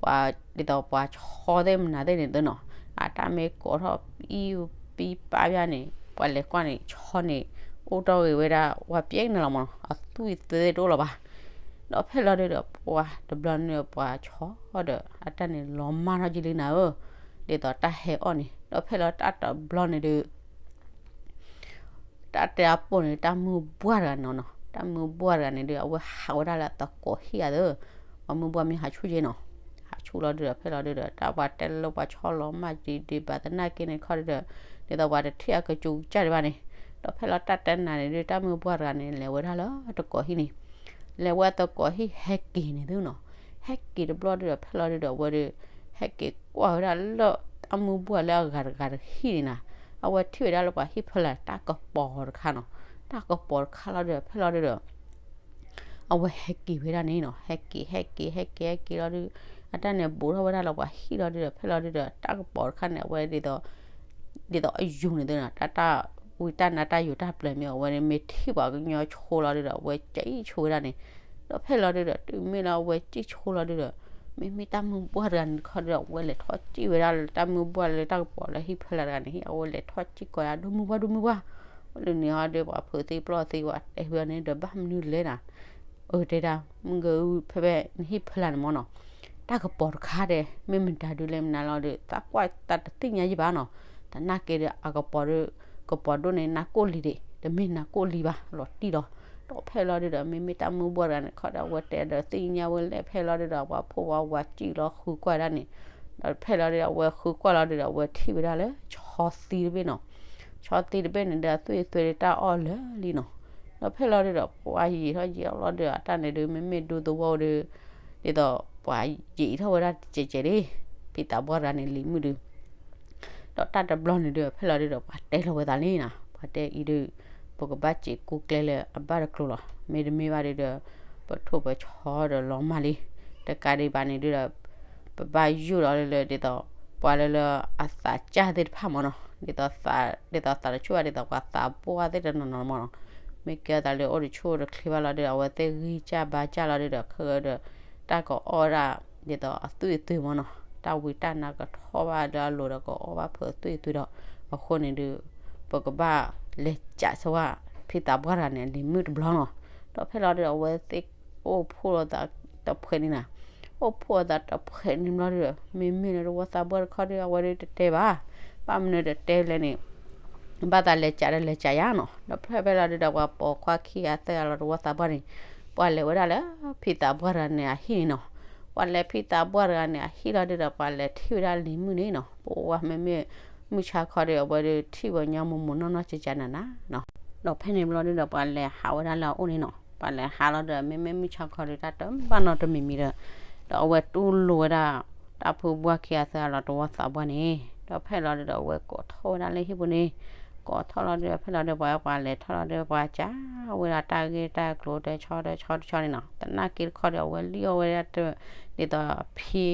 ပှၤဒ်သိးပှၤဆီသ့ၣ်မနုၤသ့ၣ်န့ၣ်သုနီၤ, အတၢ်မ့ၢ်ကိးထီၣ်ပံပံပာ်ပာ်န့ၣ် ပှၤလဲၤကွၢ်န့ၣ် ဆီန့ၣ် အိၣ်တ့ၢ်ဂ့ၤဝဲဒၣ် ပှၤပျဲကနၣ်လီၤမးနီၤ, အသွံၣ်သ့ၣ်တအိၣ်လၢၤဘၣ်. ဒီးဖဲလီၤဒုဒီးပှၤတဘျီန့ၣ်ပှၤဆီဒီး အတၢ်န့ၣ်လီၤမၢ်ထီၣ်ကံလံနၤဧၢ, ဒ်သိးတၢ်ဟဲအီၣ်န့ၣ် ဒီးဖဲလီၤတၢ်တဘျီန့ၣ်ဒု တၢ်တဲအပိၢ်န့ၣ် တၢ်မုၢ်ဘှၢ်တဂၤန့ၣ်နီၤ, တၢ်မုၢ်ဘှၢ်တဂၤန့ၣ်ဒု အဝဲဟးဝဲဒၣ်လၢအသကိးဟံၣ်အသၢ, ပှၤမုၢ်ဘှၢ်မ့ၢ်ဟးဆူၣ်က့နီၤ, ဟးဆူၣ်လီၤဒုဒီး ဖဲလီၤဒုဒီး တၢ်ပှၤတဲလၢပှၤဆီလီၤမၢ်ကံဒံးဘၣ်သနာ်က့န့ၣ်ခီဒုဒီး ဒ်သိးပှၤတထံၣ်အကစူၤကစၢ်ဒံးဘၣ်န့ၣ်, ဒီးဖဲလီၤတၢ်တဲနၤန့ၣ်ဒု တၢ်မုၢ်ဘှၢ်တဂၤန့ၣ် လဲၤဝဲဒၣ်လၢတကိးဟံၣ်န့ၣ်, လဲၤဝဲအသကိးဟံၣ်ဟဲက့ၤန့ၣ်သုနီၤ, ဟဲက့ၤတဘျီဒုဒီး ဖဲလီၤဒုဒီး အဝဲဒု ဟဲက့ၤကွၢ်ဝဲဒၣ်လၢတၢ်မုၢ်ဘှၢ်လၢအဂၤတဂၤတဟံၣ်န့ၣ်နၤ, အဝဲထံၣ်ဝဲဒၣ်လၢပှၤဟံၣ်ဖီလာ်တၢ်ကပီၤတခါနီၤ, တၢ်ကပီၤတခါလီၤဒုဒီး ဖဲလီၤဒုဒီး အဝဲဟဲက့ၤဝဲဒၣ်န့ၣ်နီၤ, ဟဲက့ၤ ဟဲက့ၤ ဟဲက့ၤ ဟဲက့ၤလီၤဒု, အတၢ်န့ၣ်ဘူးထီၣ်ဝဲဒၣ်လၢပှၤဟံၣ်လီၤဒုဒီး ဖဲလီၤဒုဒီး တၢ်ကပီၤတခါန့ၣ် အဝဲဒ်သိး ဒ်သိးအယိာ်န့ၣ်သုနီၤ, တၢ်တၢ်ဝံတၢ်နါတၢ်ယိာ်တၢ်ပျဲၤမ့ၢ် အဝဲန့ၣ်မ့ၢ်ထံၣ်ပှၤကညီဆိလီၤဒုဒီး အဝဲကံၣ်ဆိဝဲဒၣ်န့ၣ်, ဒီးဖဲလီၤဒုဒီး တုၤမ့ၢ်လၢအဝဲကံၣ်ဆိလီၤဒုဒီး မ့မ့ၢ်တၢ်မုၢ်ဘှၢ်တဂၤန့ၣ်တခီဒုဒီး အဝဲလဲၤထီၣ်ကံၣ်ဝဲဒၣ်လၢတၢ်မုၢ်ဘှၢ်လၢတၢ်ကပီၤလၢဟံၣ်ဖီလာ်တဂၤန့ၣ် အဝဲလဲၤထီၣ်ကံၣ်ကိးဒၣ် ဒိၣ်မုၢ်ဘှၢ် ဒိၣ်မုၢ်ဘှၢ်, လၢန့ၣ်ဟီဒု ပှၤဖုးသံပျီၢ်သံဝဲတဲဝဲန့ၣ်ဒီး ဘၣ်မနုၤလဲၣ်နၤ, အတဲဒၣ် မုၢ်ဂၤအု ဖဲဖဲနဟံၣ်ဖီလာ်န့ၣ်မ့ၢ်နီၤ, တၢ်ကပီၤတခါဒဲး မ့ၢ်မတၤဒုလဲၣ်မနုၤလီၤဒု သးကွၢ်တၢ်တသ့ၣ်ညါယံၣ်ဘၣ်နီၤ, သနာ်က့ဒီး အကပီၤဒု ကပီၤဒိၣ်န့ၣ် နၢ်ကိၢ်လံၤဒံး တမ့ၢ်နၢ်ကိၢ်လံၤဘၣ် လီၤတံၢ်လီၤ, ဒီးဖဲလီၤဒုဒီး မ့မ့ၢ်တၢ်မုၢ်ဘှၢ်တဂၤန့ၣ်ခီဒီး အဝဲတဲဒီးသ့ၣ်ညါဝဲလဲၣ် ဖဲလီၤဒုဒီး ပှၤဖိဝဲဝၤကံၣ်လီၤဃုကွၢ်ဒၣ်န့ၣ်, ဒီးဖဲလီၤဒုဒီး အဝဲဃုကွၢ်လီၤဒုဒီး အဝဲထံၣ်ဝဲဒၣ်လၢဆီသံတဘ့ၣ်နီၤ, ဆီသံတဘ့ၣ်န့ၣ်ဒီး အသွံၣ်အသွဲဒီးတၢ်အီၣ်လၢာ်လံနီၤ, ဒီးဖဲလီၤဒုဒီး ပှၤယံာ်ထီၣ်ယံာ်အီၣ်လီၤဒုဒီး အတၢ်န့ၣ်ဒု မ့မ့ၢ်ဒူသဝီဒု ဒ်သိးပှၤယံာ်ထီၣ်ဝဲဒၣ်တကဲးကဲးလံ, ဖံသးပှၢ်တဂၤန့ၣ်လံၤမုၣ်ဒု ဒီးတၢ်တဘျီန့ၣ်ဒု ဖဲလီၤဒုဒီး ပှၤတဲလီၤဝဲသးလံနီၤ, ပှၤတဲအံၤဒု ပကဘၣ်စံးကူကျဲလၢအဘၣ်တကျိၤလီၤ, မ့တမ့ၢ်ဘၣ်ဒုဒီး ပထိၣ်ပဆီဒီးလီၤမၢ်လံ, တကးဒံးဘၣ်န့ၣ်ဒုဒီး ပဘၣ်ယိၣ်ဒီးလၢလၢဒ်သိး ပှၤလၢလၢအသးစၢ်သ့ၣ်တဖၣ်မ့ၢ်နီၤ, ဒ်သိး ဒ်သိးသးတဆူၣ်ဘၣ် ဒ်သိးပှၤသးပှၢ်သ့ၣ်တနီၤနီၤမ့ၢ်နီၤ, မ့ၢ်ကဲအသးလၢအိၣ်တဆူၣ်အိၣ်တချ့ဘၣ်လီၤဒုဒီး အဝဲသ့ၣ်ဂံၢ်စၢ်ဘါစၢ်လီၤဒုဒီး ခဲဒီး တၢ်ကအီၣ်ဒၣ် ဒ်သိးအသွံၣ်အသွဲမ့ၢ်နီၤ, တၢ်ဝံတၢ်နါကထီၣ်ဘၣ်လၢအလိၤဒီး ကအီၣ်ဘၣ်ဖုးသွံၣ်သွဲဒီး အဃိန့ၣ်ဒု ပကဘၣ်လဲၤကးဆၢဝဲ ဖံသးပှၢ်တဂၤန့ၣ် အလံၤမုၣ်တဘျီနီၤ, ဒီးဖဲလီၤဒုဒီး အဝဲသ့ၣ်အိၣ်ဖှိၣ်လိာ်သးတဖှဲးန့ၣ်နၤ, အိၣ်ဖှိၣ်အသးတဖှဲးန့ၣ်ဘျီဒုဒီး မ့မ့ၢ်လၢတဝီသးပှၢ်တခီဒု အဝဲဒုတတဲဘၣ်, ဘၣ်မနုၤတတဲလဲၣ်န့ၣ် ဘၣ်သးလဲၤကးဒီးလဲၤကးယါနီၤ, ဒီးဖဲဖဲလီၤဒုဒီး ပှၤပိာ်ခွါခံဂၤသၢဂၤလီၤတဝီသးပှၢ်န့ၣ် ပှၤလဲၤဝဲဒၣ်လၢဖံသးပှၢ်တဂၤန့ၣ်အဟံၣ်န့ၣ်နီၤ, ပှၤလဲၤဖံသးပှၢ်တဂၤန့ၣ်အဟံၣ်လီၤဒုဒီး ပှၤလဲၤထံၣ်ဝဲဒၣ်လံၤမုၣ်န့ၣ်နီၤ, ပဝဲမ့မ့ၢ် မုၢ်ဆါခီဒီး အဝဲဒုးထံၣ်ပှၤညီမိၢ်မိၢ်နီၢ်နီၢ်ကကနၤနၤနီၤ, ဒီးဖဲန့ၣ်ဘျီဒုဒီး ပှၤလဲၤဟးဝဲဒၣ်လၢအအိၣ်န့ၣ်နီၤ, ပှၤလဲၤဟးလီၤဒီး မ့မ့ၢ်မုၢ်ဆါခီဒုး တၢ်တဘၣ်နီတမံၤမံၤဒီး ဒီးအဝဲတူၢ်လိာ်ဝဲဒၣ် တၢ်ဖုဘှၢ်ခံဂၤသၢဂၤလီၤတဝီသးပှၢ်န့ၣ်, ဒီးဖဲလီၤဒုဒီး အဝဲကိးထီၣ်ဝဲဒၣ်လၢဟံၣ်ပူၤန့ၣ်, ကိးထီၣ်လီၤဒုဒီး ဖဲလီၤဒုဒီး ပှၤပှၤလဲၤထီၣ်လီၤဒုဒီး ပှၤကးဝဲဒၣ်တၢ်ဂ့ၢ်တၢ်ကျိၤတဆီတဆီတဆီန့ၣ်နီၤ, သနာ်က့တခီဒီး အဝဲလံၣ်အီၣ်ဝဲဒၣ် ဒ်သိးအဖံ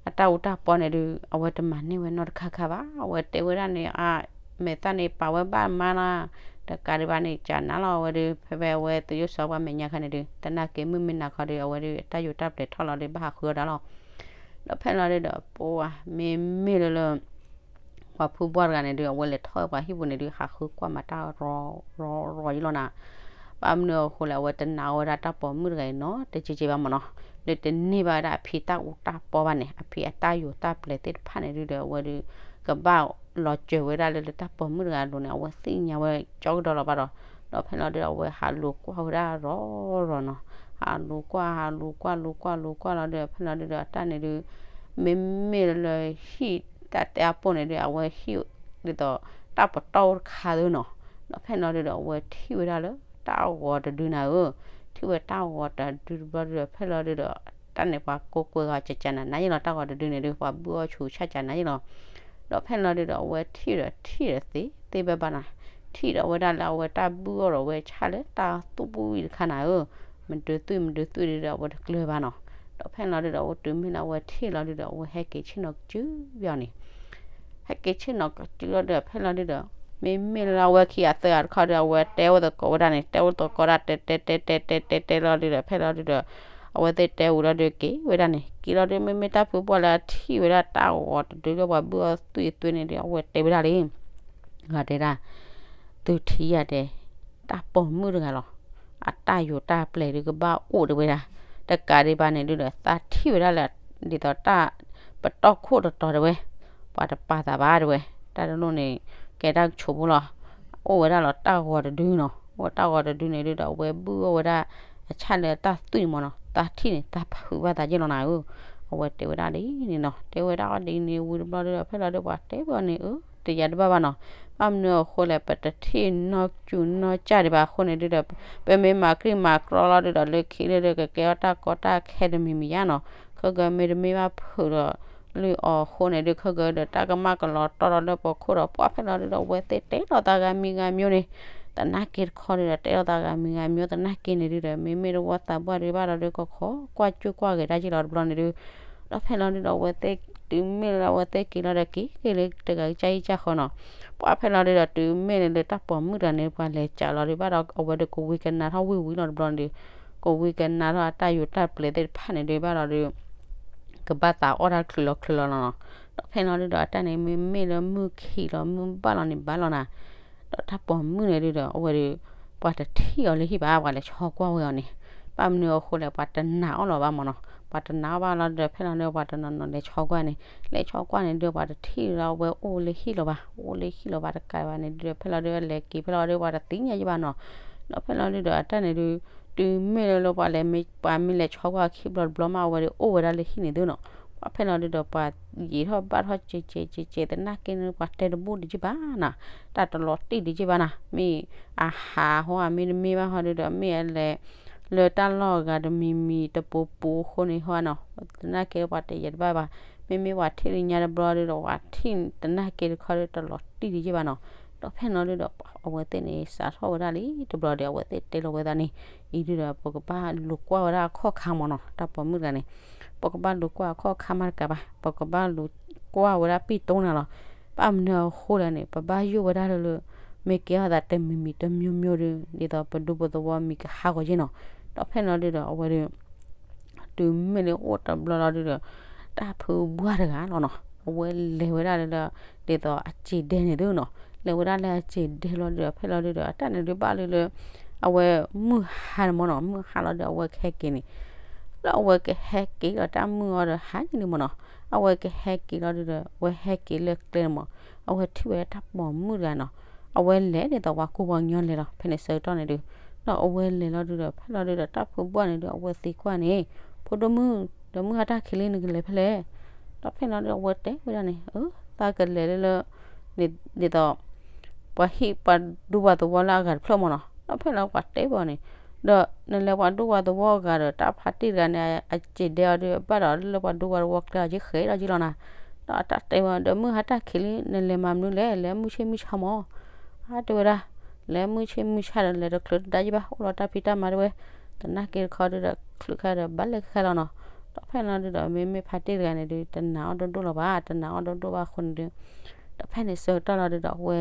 အတၢ်အူတၢ်ပီန့ၣ်ဒုး အဝဲတမၤန့ၢ်ဝဲနီတခါခါဘၣ်, အဝဲတဲဝဲဒၣ်န့ၣ် အမဲာ်သၣ်န့ၣ် ပာ်ဝဲဘၣ်မးနီၤ, တကးဒံးဘၣ်န့ၣ် ကနၤလီၤအဝဲဒုး ဖဲဖဲအဝဲသယုၢ်စီၤပှၤမဲာ်ညါခါန့ၣ်ဒုး သနာ်က့မုၢ်မ့ၢ်နၤခီဒုး အဝဲဒုး တၢ်ယိာ်တၢ်ပျဲၤထီၣ်လီၤဒုး ဘၣ်ဟးဃုအီၣ်တၢ်လီၤ, ဒီးဖဲလီၤဒုဒီး ပဝဲမ့မ့ၢ်လၢလၢ ပှၤဖုဘှၢ်တဂၤန့ၣ်ဒုး အဝဲလဲၤထီၣ်ပှၤဟံၣ်ပူၤန့ၣ်ဒုး ဟးဃုကွၢ်မၤတၢ်ရီ ရီ ရီယံၤလီၤနၤ, ဘၣ်မနုၤအဃိလဲၣ် အဝဲတနာ်ဝဲဒၣ်တၢ်ပိာ်မုၣ်တဂၤအံၤနီတကဲးကဲးဘၣ်မ့ၢ်နီၤ, လၢတန့ၢ်ဘၣ်ဝဲဒၣ်အဖံတၢ်အူတၢ်ပီဘၣ်န့ၣ် အဖံအတၢ်ယိာ်တၢ်ပျဲၤသ့ၣ်တဖၣ်န့ၣ်ဒုးဒီး အဝဲဒုး ကဘၣ်လီၤစၢၤဝဲဒၣ်လၢလၢတၢ်ပိာ်မုၣ်တဂၤအလိၤန့ၣ် အဝဲသ့ၣ်ညါဝဲကၠီကဒီးလီၤဘၣ်ဒီး, ဒီးဖဲလီၤဒုးဒီး အဝဲဟးလူၤကွၢ်ဝဲဒၣ်ရီရီနီၤ, ဟးလူၤကွၢ် ဟးလူၤကွၢ် လူၤကွၢ် လူၤကွၢ်လီၤဒုးဒီး ဖဲလီၤဒုးဒီး အတၢ်န့ၣ်ဒုး မ့မ့ၢ်လၢဟံၣ်တၢ်တဲအပိၢ်န့ၣ်ဒုး အဝဲဟံၣ် ဒ်သိး တၢ်ပတီၢ်တခါသ့နီၤ, ဒီးဖဲလီၤဒုးဒီး အဝဲထံၣ်ဝဲဒၣ်လၢတၢ်ဂီၤတဒုနၤဧၢ, ထံၣ်ဝဲတၢ်ဂီၤတဒုတဘျီဒုးဒီး ဖဲလီၤဒုးဒီး တၢ်န့ၣ်ပှၤကိးကွဲးဂၤကကနၤ နၤယံၤလီၤ တၢ်ဂီၤတဒုန့ၣ်ဒုး ပှၤဘုၣ်အီၣ်ဆူးဆါကနၤယံၤလီၤ, ဒီးဖဲလီၤဒုးဒီး အဝဲထံၣ်ဒီးထံၣ်ဒီးသ့သ့ဘၣ်ဘၣ်နၤ, ထံၣ်ဒီးဝဲဒၣ်လၢအဝဲတၢ်ဘုၣ်အီၣ်ဒီးဝဲဆၣ်လၢတၢ်သူၣ်ပူၤဝံၤတခါနၤဧၢ, မဒုးသွံၣ်မဒုးသွံၣ်ဒုးဒီး အဝဲတကျၢၤဘၣ်နီၤ, ဒီးဖဲလီၤဒုးဒီး အဝဲတုၤမ့ၢ်လၢအဝဲထံၣ်လီၤဒုးဒီး အဝဲဟဲက့ၤဆ့ၣ်နီၤကစုဘၣ်အီၤန့ၣ် ဟဲက့ၤဆ့ၣ်နီၤကစုလီၤဒုးဒီး ဖဲလီၤဒုးဒီး မ့မ့ၢ်လၢအဝဲခံဂၤသၢဂၤတခီဒီး အဝဲတဲအိၣ်သကိးဝဲဒၣ်န့ၣ် တဲအိၣ်သကိးဒၣ် တဲတဲတဲတဲတဲတဲတဲလီၤဒုးဒီး ဖဲလီၤဒုးဒီး အဝဲသ့ၣ်တဲဝံၤလီၤဒုးက့ၤဝဲဒၣ်န့ၣ် က့ၤလီၤဒုးမ့မ့ၢ်တၢ်ဖုပှၢ်လၢအထံၣ်ဝဲဒၣ်တၢ်ဂီၤတဒုလၢပှၤဘုၣ်အီၣ်သွံၣ်အသွဲန့ၣ်ဒီး အဝဲတဲဝဲဒၣ်လံ ဂၤတဲဒၣ် သုထံၣ်ယၤတဲ တၢ်ပိာ်မုၣ်တဂၤလီၤ. အတၢ်ယိၤတၢ်ပျဲၤဒုးကဘၣ်အိၣ်တဲဝဲဒၣ်, တကးဒံးဘၣ်န့ၣ်ဒုးဒီး သးထံၣ်ဝဲဒၣ်လၢ ဒ်သိးတၢ်ပတီၢ်ခိၣ်တတီၤတဲဝဲ, ပှၤတပာ်သးဘၣ်တဲဝဲ, တၢ်တလိၣ်န့ၣ် ကဲတၢ်ကဆိးဖိလီၤ. အိၣ်ဝဲဒၣ်လီၤတၢ်ဂီၤတဒုနီၤ, အိၣ်တၢ်ဂီၤတဒုန့ၣ်ဒုးဒီး အဝဲဘုၣ်အီၣ်ဝဲဒၣ် အဆၣ်လၢတၢ်သွံၣ်မးနီၤ, သးထံၣ်န့ၣ် သးဖုးဘၣ်သးယဲၢ်လီၤနၤဧၢ, အဝဲတဲဝဲဒၣ်ဒ်န့ၣ်နီၤ, တဲဝဲဒၣ်အီၤဒ်န့ၣ်ဝံၤတဘျီဒုးဒီး ဖဲလီၤဒုးပှၤတဲဝဲအီၤန့ၣ် အၢ တယၤတဘၣ်ဘၣ်နီၤ, ဘၣ်မနုၤအဃိလဲၣ် ပတထံၣ်နီၢ်ကၠူနီၢ်ကၠၢ်ဒံးဘၣ်အဃိန့ၣ်ဒုးဒီး ပမ့ၢ်မၤကြံၢ်မၤကရီလီၤဒုးဒီး လၢခံလၢဒုးကကဲထီၣ်တၢ်ကီတၢ်ခဲတမံၤမံၤဧါနီၤ, ခဲကမ့ၢ်တမ့ၢ်ဘၣ်ဖုးဒီး လုၢ်အီၤအဃိန့ၣ်ဒုး ခဲကဒီးတၢ်ကမၣ်ကလီၤတီၢ်လီၤလၢပခိၣ်ဒီး ပှၤဖဲလီၤဒုးဒီး အဝဲသ့ၣ်တဲလီၤသးဂၤမံၤဂၤမံၤန့ၣ်, သနာ်က့တခီဒုးဒီး တဲလီၤသးဂၤမံၤဂၤမံၤ သနာ်က့န့ၣ်ဒုးဒီး မ့မ့ၢ်တဝီသးပှၢ်ဒုးဘၣ်ဒီးဒုး ကခီကွၢ်ကၠူကွၢ်ဂဲၤတၢ်က့လီၤတဘျီန့ၣ်ဒုး, ဒီးဖဲလီၤဒုးဒီး အဝဲသ့ၣ်တုၤမ့ၢ်လၢအဝဲသ့ၣ်က့ၤလီၤဒီး က့ၤက့ၤလၢတဂၤကစၢ်ယံကၢ်ဃီနီၤ, ပှၤဖဲလီၤဒုးဒီး တုၤမ့ၢ်လၢတၢ်ပိာ်မုၣ်တဂၤန့ၣ် ပှၤလဲၤကးလီၤဒုးဘၣ်ဒီး အဝဲဒုးကဝံၤကနၤထီၣ်ဝံၣ်ဝံၤလီၤတဘျီန့ၣ်ဒုး, ကဝံၤကနၤထီၣ်အတၢ်ယိၤတၢ်ပျဲၤသ့ၣ်တဖၣ်န့ၣ်ဒုးဘၣ်ဒီးဒုး ကဘၣ်သးအီၣ်တၢ်ချုးလီၤချုးလီၤလီၤနီၤ, ဒီးဖဲလီၤဒုးဒီး အတၢ်န့ၣ်မ့မ့ၢ်လၢမုၢ်ခံးလီၤ မုၢ်ဘၣ်လီၤန့ၣ်ဘၣ်လီၤနၤ, ဒီးတၢ်ပိာ်မုၣ်န့ၣ်ဒုးဒီး အဝဲဒုး ပှၤတထံၣ်အီၤလၢဟံၣ်ဘၣ် ပှၤလဲၤဆီကွၢ်ဝဲအီၤန့ၣ်, ဘၣ်မနုၤအဃိလဲၣ် ပှၤတနာ်အီၤလီၤဘၣ်မးနီၤ, ပှၤတနာ်အီၤဘၣ်လီၤဒုးဒီး ဖဲလီၤဒုးပှၤတနီၤနီၤလဲၤဆီကွၢ်န့ၣ် လဲၤဆီကွၢ်န့ၣ်ဒုး ပှၤတထံၣ်လီၤဝဲအိၣ်လၢဟံၣ်လီၤဘၣ်, အိၣ်လၢဟံၣ်လီၤဘၣ်တကးဘၣ်န့ၣ်ဒုးဒီး ဖဲလီၤဒုးလဲၤက့ၤဖဲလီၤဒုး ပှၤတသ့ၣ်ညါယဘၣ်နီၤ, ဒီးဖဲလီၤဒုးဒီး အတၢ်န့ၣ်ဒုး တုၤမ့ၢ်လၢလၢပှၤလဲၤမ့ၢ် ပှၤမ့ၢ်လဲၤဆီကွၢ်ခံဘျီတဘျီမး အဝဲဒုးအိၣ်ဝဲဒၣ်လၢဟံၣ်န့ၣ်သုနီၤ, ပှၤဖဲလီၤဒုးဒီး ပှၤယံာ်ထီၣ်ဘၣ်ထီၣ်ကဲးကဲးကဲးကဲး သနာ်က့န့ၣ် ပှၤတဲတဘူၣ်ဒံးက့ဘၣ်နၤ, တၢ်တလီၤတံၢ်ဒံးက့ဘၣ်နၤ, မ့ၢ်အဟးဟီဧါ မ့တမ့ၢ်ဘၣ်ဟီဒုးဒီး မ့ၢ်အလဲၤ လၢတၢ်လီၢ်အဂၤတမံၤမံၤတပူၤပူၤအဃိန့ၣ်ဟီနီၤ, သနာ်က့ပှၤတယံာ်တဘၣ်ဘၣ်, မ့မ့ၢ်ပှၤထံၣ်လၢညါတဘျီဒုးဒီး ပှၤထံၣ်သနာ်က့တခီဒုးတလီၤတံၢ်ဒံးက့ဘၣ်နီၤ, ဒီးဖဲလီၤဒုးဒီး အဝဲသ့ၣ်န့ၣ် စးထီၣ်ဝဲဒၣ်လံတဘျီဒီး အဝဲသ့ၣ်တဲလီၤဝဲသးန့ၣ်, အံၤဒုးဒီး ပကဘၣ်လူၤကွၢ်ဝဲဒၣ်အခီၣ်ခါမးနီၤ, တၢ်ပိာ်မုၣ်တဂၤန့ၣ်, ပကဘၣ်လူၤကွၢ်အခီၣ်ခါမးတကးဘၣ်, ပကဘၣ်လူၤကွၢ်ဝဲဒၣ်ပံၢ်တိနၤလီၤ, ဘၣ်မနုၤအဃိလဲၣ်န့ၣ် ပဘၣ်ယိၣ်ဝဲဒၣ်လၢလၢ မ့ၢ်ကဲထီၣ်သးတမံၤမံၤတမျိုးမျိုးဒုး ဒ်သိးပဒူပသဝီမံၤကဟးဂီၤက့နီၤ, ဒီးဖဲလီၤဒုးဒီးအဝဲဒုးတုၤမ့ၢ်လၢအိၣ်တဘျီလီၤဒုးဒီး တၢ်ဖုဘှၢ်တဂၤလီၤနီၤ, အဝဲလဲၤဝဲဒၣ်လၢ ဒ်သိးအစံာ်ဒဲန့ၣ်သုနီၤ, လဲၤဝဲဒၣ်လၢအစံာ်ဒဲလီၤဒုးဒီး ဖဲလီၤဒုးဒီး အတၢ်န့ၣ်ဒုးဘၣ်လၢလၢ အဝဲမုၢ်ဟါန့ၣ်မးနီၤ, မုၢ်ဟါလီၤဒုး အဝဲကဟဲက့ၤန့ၣ်, လၢအဝဲကဟဲက့ၤဒီးတၢ်မုၢ်အီၤဒီးဟါန့ၣ်မးနီၤ, အဝဲကဟဲက့ၤလီၤဒုးဒီး အဝဲဟဲက့ၤလၢကျဲန့ၣ်မး, အဝဲထံၣ်ဝဲတၢ်ပိာ်မုၣ်တဂၤနီၤ, အဝဲလဲၤဒ်သိးပှၤကူပှၤကညီလဲၤလီၤ, ဖဲန့ၣ်ဆၢကတီၢ်န့ၣ်ဒုး, ဒီးအဝဲလဲၤလီၤဒုးဒီး ဖဲလီၤဒုးဒီး တၢ်ဖုဘှၢ်န့ၣ်ဒုး အဝဲသံကွၢ်န့ၣ်, ဖိဒိၣ်မုၣ် ဒီးမုၢ်ဟါတၢ်ခံးလံ နကလဲၤဖဲလဲၣ်, ဒီးဖဲလီၤဒုး အဝဲတဲဝဲဒၣ်န့ၣ်, အၢ သးကလဲၤလၢလၢ ဒ်သိး ပှၤဟံၣ်ပှၤဒူပှၤသဝီလၢအဂၤတဖျၢၣ်မးနီၤ, ဒီးဖဲလီၤပှၤတဲဝဲအီၤန့ၣ်, ဒီးနလဲၤပှၤဒူပှၤသဝီအဂၤဒီး တၢ်ဖါတံၢ်တဂၤန့ၣ် အစံာ်ဒဲအီၤဒုး ဘၣ်ဒီးလၢပှၤဒူပှၤသဝီကျဲအီၤက့ဃဲးဒီးက့လီၤနၤ, ဒီးအတၢ်တဲဝဲ ဒီးမုၢ်ဟါတၢ်ခံးလံ နလဲၤမၤမနုၤလဲၣ် လဲၤမုၢ်ဆ့ၣ်မုၢ်ဆါမး, အါတဲဝဲဒၣ်, လဲၤမုၢ်ဆ့ၣ်မုၢ်ဆါဒီး လဲၤတချုးတဒါယဘၣ် အိၣ်လီၤတၢ်ဖံးတၢ်မၤတဲဝဲ, သနာ်က့တခီဒုးဒီး ချုးခါဒီး ဘၣ်လဲၤခဲလီၤနီၤ, ဒီးဖဲလီၤဒုးဒီး မ့မ့ၢ်ဖါတံၢ်တဂၤန့ၣ်ဒုး တနာ်အီၤဒိၣ်ဒိၣ်လီၤဘၣ်, တနာ်အီၤဒိၣ်ဒိၣ်ဘၣ်အဃိန့ၣ်ဒုး ဒီးဖဲန့ၣ်ဆၢကတီၢ်လီၤဒုးဒီး အဝဲ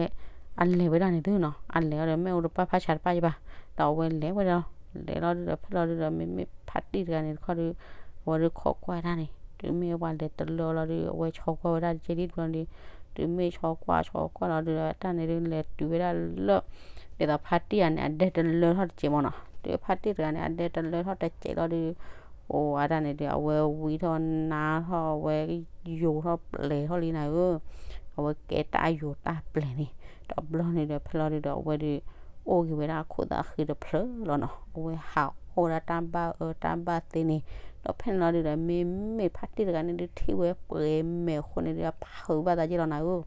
အလဲၤဝဲဒၣ်န့ၣ်သုနီၤ, အလဲၤအီၤဒီး မ့ၢ်အိၣ်တပၢ်ဖးဆးတပၢ်ယဘၣ်, ဒီးအဝဲလဲၤဝဲဒၣ်လီၤ, လဲၤလီၤဒုးဒီး ဖဲလီၤဒုးဒီး မ့မ့ၢ်ဖါတံၢ်တဂၤန့ၣ်တခီဒုး အဝဲဒုးခိးကွၢ်တၢ်န့ၣ် တုၤမ့ၢ်ပှၤလဲၤတလၢလီၤဒုး အဝဲဆီကွၢ်ဝဲဒၣ်တကဲဒ်တဘျီန့ၣ်ဒုး, တုၤမ့ၢ်ဆီကွၢ်ဆီကွၢ်လီၤဒုးဒီး တၢ်န့ၣ်ဒုး လဲၤတုၤဝဲဒၣ်လၢ ဒ်သိးဖါတံၢ်တဂၤန့ၣ် အဒဲတလၢထီၣ်တစဲးမးနီၤ, တုၤဖါတံၢ်တဂၤန့ၣ် အဒဲတလၢထီၣ်တစဲးလီၤဒုး အိၣ်ဝဲဒၣ်န့ၣ်ဒုး အဝဲဝံထီၣ်နါထီၣ် အဝဲယိၤထီၣ်ပျဲၤထီၣ်လံနၤဧၢ, အဝဲကဲတၢ်ယိၤတၢ်ပျဲၤန့ၣ် တဘျီန့ၣ်ဒီး ဖဲလီၤဒုးဒီး အဝဲဒုး အိၣ်က့ၤဝဲဒၣ်အခိၣ်သးဃံတဖျၢၣ်လီၤနီၤ, အဝဲဟးအီၣ်ဝဲဒၣ်တၢ်ဘၣ်အၢတၢ်ဘၣ်သီန့ၣ်, ဒီးဖဲန့ၣ်လီၤဒုးဒီး မ့မ့ၢ်ဖါတံၢ်တဂၤန့ၣ်ဒုး ထံၣ်ဝဲပှဲၤမဲာ်အဃိန့ၣ်ဒုး အဖုးဘၣ်သးယဲၢ်လီၤနၤဧၢ,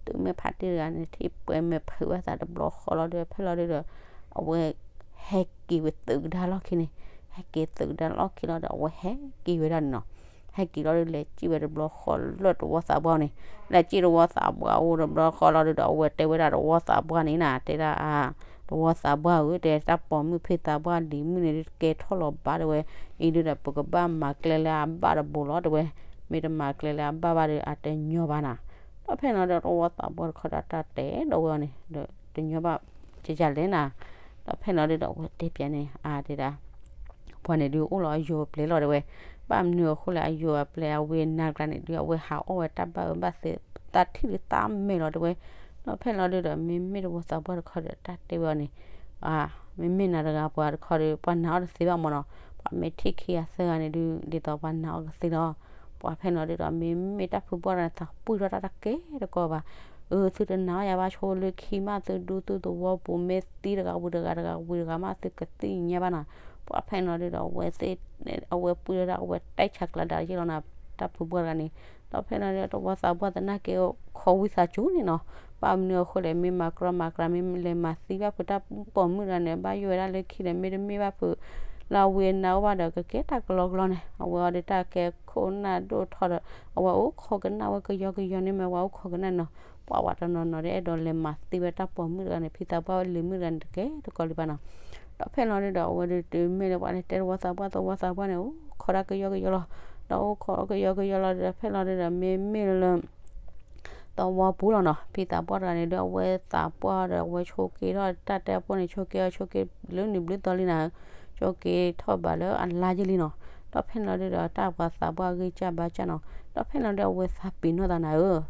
တုၤမ့ၢ်ဖါတံၢ်တဂၤန့ၣ် ထံၣ်ပှဲၤမဲာ်ဖုးဘၣ်သးတဘျီဃီလီၤဒုး ဖဲလီၤဒုးဒီး အဝဲ ဟဲက့ၤဝဲသုးကဒါလီၢ်ခံန့ၣ်, ဟဲက့ၤသုးကဒါလီၢ်ခံလီၤဒီး အဝဲဟဲက့ၤဝဲဒၣ်န့ၣ်နီၤ, ဟဲက့ၤလီၤဒုး လဲၤစံၣ်ဝဲတဘျီဃီလၢတဝီသးပှၢ်န့ၣ်, လဲၤစံၣ်တဝီသးပှၢ်အိၣ်တဘျီဃီလီၤဒုးဒီး အဝဲတဲဝဲဒၣ်တဝီသးပှၢ်န့ၣ်နၤ, တဲဒၣ် တဝီသးပှၢ်ဧၢ တဲ တၢ်ပိာ်မုၣ်ဖံသးပှၢ်ဒ်မုၢ်န့ၣ်ဒုး ကဲထီၣ်လီၤဘၣ်တဲဝဲ, အံၤဒုးဒီး ပကဘၣ်မၤကျဲလၢအဘၣ်တဘိလီၤတဲဝဲ, မ့ၢ်တမၤကျဲလၢအဘၣ်ဘၣ်ဒီး အတညီဘၣ်နၤ, ဒီးဖဲန့ၣ်လီၤဒုး တဝီသးပှၢ်တခီဒီး တၢ်တဲဒီးဝဲအီၤန့ၣ်ဒီး တညီဘၣ် ကယၤလဲၣ်နၤ, ဒီးဖဲန့ၣ်လီၤဒုးဒီး အဝဲတဲပျးန့ၣ် အါတဲဒၣ် ပှၤန့ၣ်ဒုးအိၣ်လီၤအယိၤအပျဲၤလီၤတဲဝဲ, ဘၣ်မနုၤအဃိလဲၣ် အယိၤအပျဲၤအဝဲနၤကျါန့ၣ်ဒုး အဝဲဟးအီၣ်ဝဲတၢ်ဘၣ်အၢဘၣ်သီ သးထံၣ်ဒုးသးမဲာ်လီၤတဲဝဲ, ဒီးဖဲန့ၣ်လီၤဒုးဒီး မ့မ့ၢ်တဝီသးပှၢ်တခီဒီး တၢ်တဲဝဲအီၤန့ၣ် အါ မ့မ့ၢ်နၤတဂၤပှၤတခီဒီး ပှၤနာ်အီၤတသ့ဘၣ်မၢ်နီၤ. ပှၤမ့ၢ်ထံၣ်ခံဂၤသၢဂၤန့ၣ်ဒုး ဒ်သိးပှၤနာ်အီၤကသ့လီၤ. ပှၤဖဲန့ၣ်လီၤဒုးဒီး မ့မ့ၢ်တၢ်ဖုဘီၣ်တဂၤန့ၣ် သးပှံၢ်ထီၣ်တၢ်တကဲတကီဘၣ်. အၢ သုတနာ်အီၤယၤဘၣ် ဆိလၢခံမး သုဒူသုသဝီပူၤ မ့ၢ်သံတဂၤဝံၤတဂၤ တဂၤဝံၤတဂၤမး သုကသ့ၣ်ညါဘၣ်နီၤ. ပှၤဖဲန့ၣ်လီၤဒုးဒီး အဝဲသ့ၣ် အဝဲပှံၢ်ထီၣ်တၢ် အဝဲတဲဆးကျးဒၣ်ယ့ၣ်လီၤနီၤ တၢ်ဖုဘီၣ်တဂၤန့ၣ်. ဒီးဖဲန့ၣ်လီၤဒုးဒီး တဝီသးပှၢ်သနာ်က့ ခီဝံသးစူၤန့ၣ်နီၤ. ဘၣ်မနုၤအဃိလဲၣ် မ့ၢ်မၤကြီမၤကျါ မ့ၢ်လဲၤမၤသံဘၣ်ဖုတၢ်ပိာ်မုၣ်တဂၤန့ၣ် ဘၣ်ယိၣ်ဝဲဒၣ်လၢခံဒီး မ့တမ့ၢ်ဘၣ်ဖု လၢအဝံအနါအိၣ်ဘၣ်ဒီး ကကဲတၢ်ကလီကလီန့ၣ် အဝဲအီၤဒီးတၢ်ကဲခိၣ်နၢ်ဒိၣ်ထီၣ်ဒီး အဝဲအိၣ်ခိးကနၣ်ဝဲကယီကယီန့ၣ် မ့ၢ်ဝဲအိၣ်ခိးကနၣ်နီၤ. ပှၤဝဲတနီၤနီၤဒီး အဲၣ်ဒိးလဲၤမၤသံဝဲတၢ်ပိာ်မုၣ်တဂၤန့ၣ် ဖံသးပှၢ်ဝဲလံၤမုၣ်တဂၤန့ၣ် တကဲတကီလံဘၣ်နီၤ. ဒီးဖဲန့ၣ်လီၤဒုးဒီး အဝဲဒုးတုၤမ့ၢ်လၢပှၤလဲၤတဲတဝီသးပှၢ် တဝီသးပှၢ်န့ၣ် အိၣ်ခိးဒၣ်ကယီကယီလီၤ. ဒီးအိၣ်ခိးကယီကယီလီၤဒုးဒီး ဖဲန့ၣ်လီၤဒုးဒီး မ့မ့ၢ်လၢ သဝီပူၤလီၤနီၤ ဖံသးပှၢ်တဂၤန့ၣ်ဒုး အဝဲသးပှၢ်ဒီး အဝဲဆိးက့ထီၣ်တၢ်တဲအပူၤန့ၣ် ဆိးက့အီၤဆိးက့လၢနံၤဘျုးသီလံနၤဧၢ, ဆိးက့ထီၣ်ဘးလၢအလါယ့ၢ်လံနီၤ. ဒီးဖဲန့ၣ်လီၤဒုးဒီး တၢ်ပှၤသးပှၢ်ဂံၢ်စၢ်ဘါစၢ်နီၤ. ဒီးဖဲန့ၣ်လီၤဒုး အဝဲသးပ့ၤနီၣ်သးနၤဧၢ,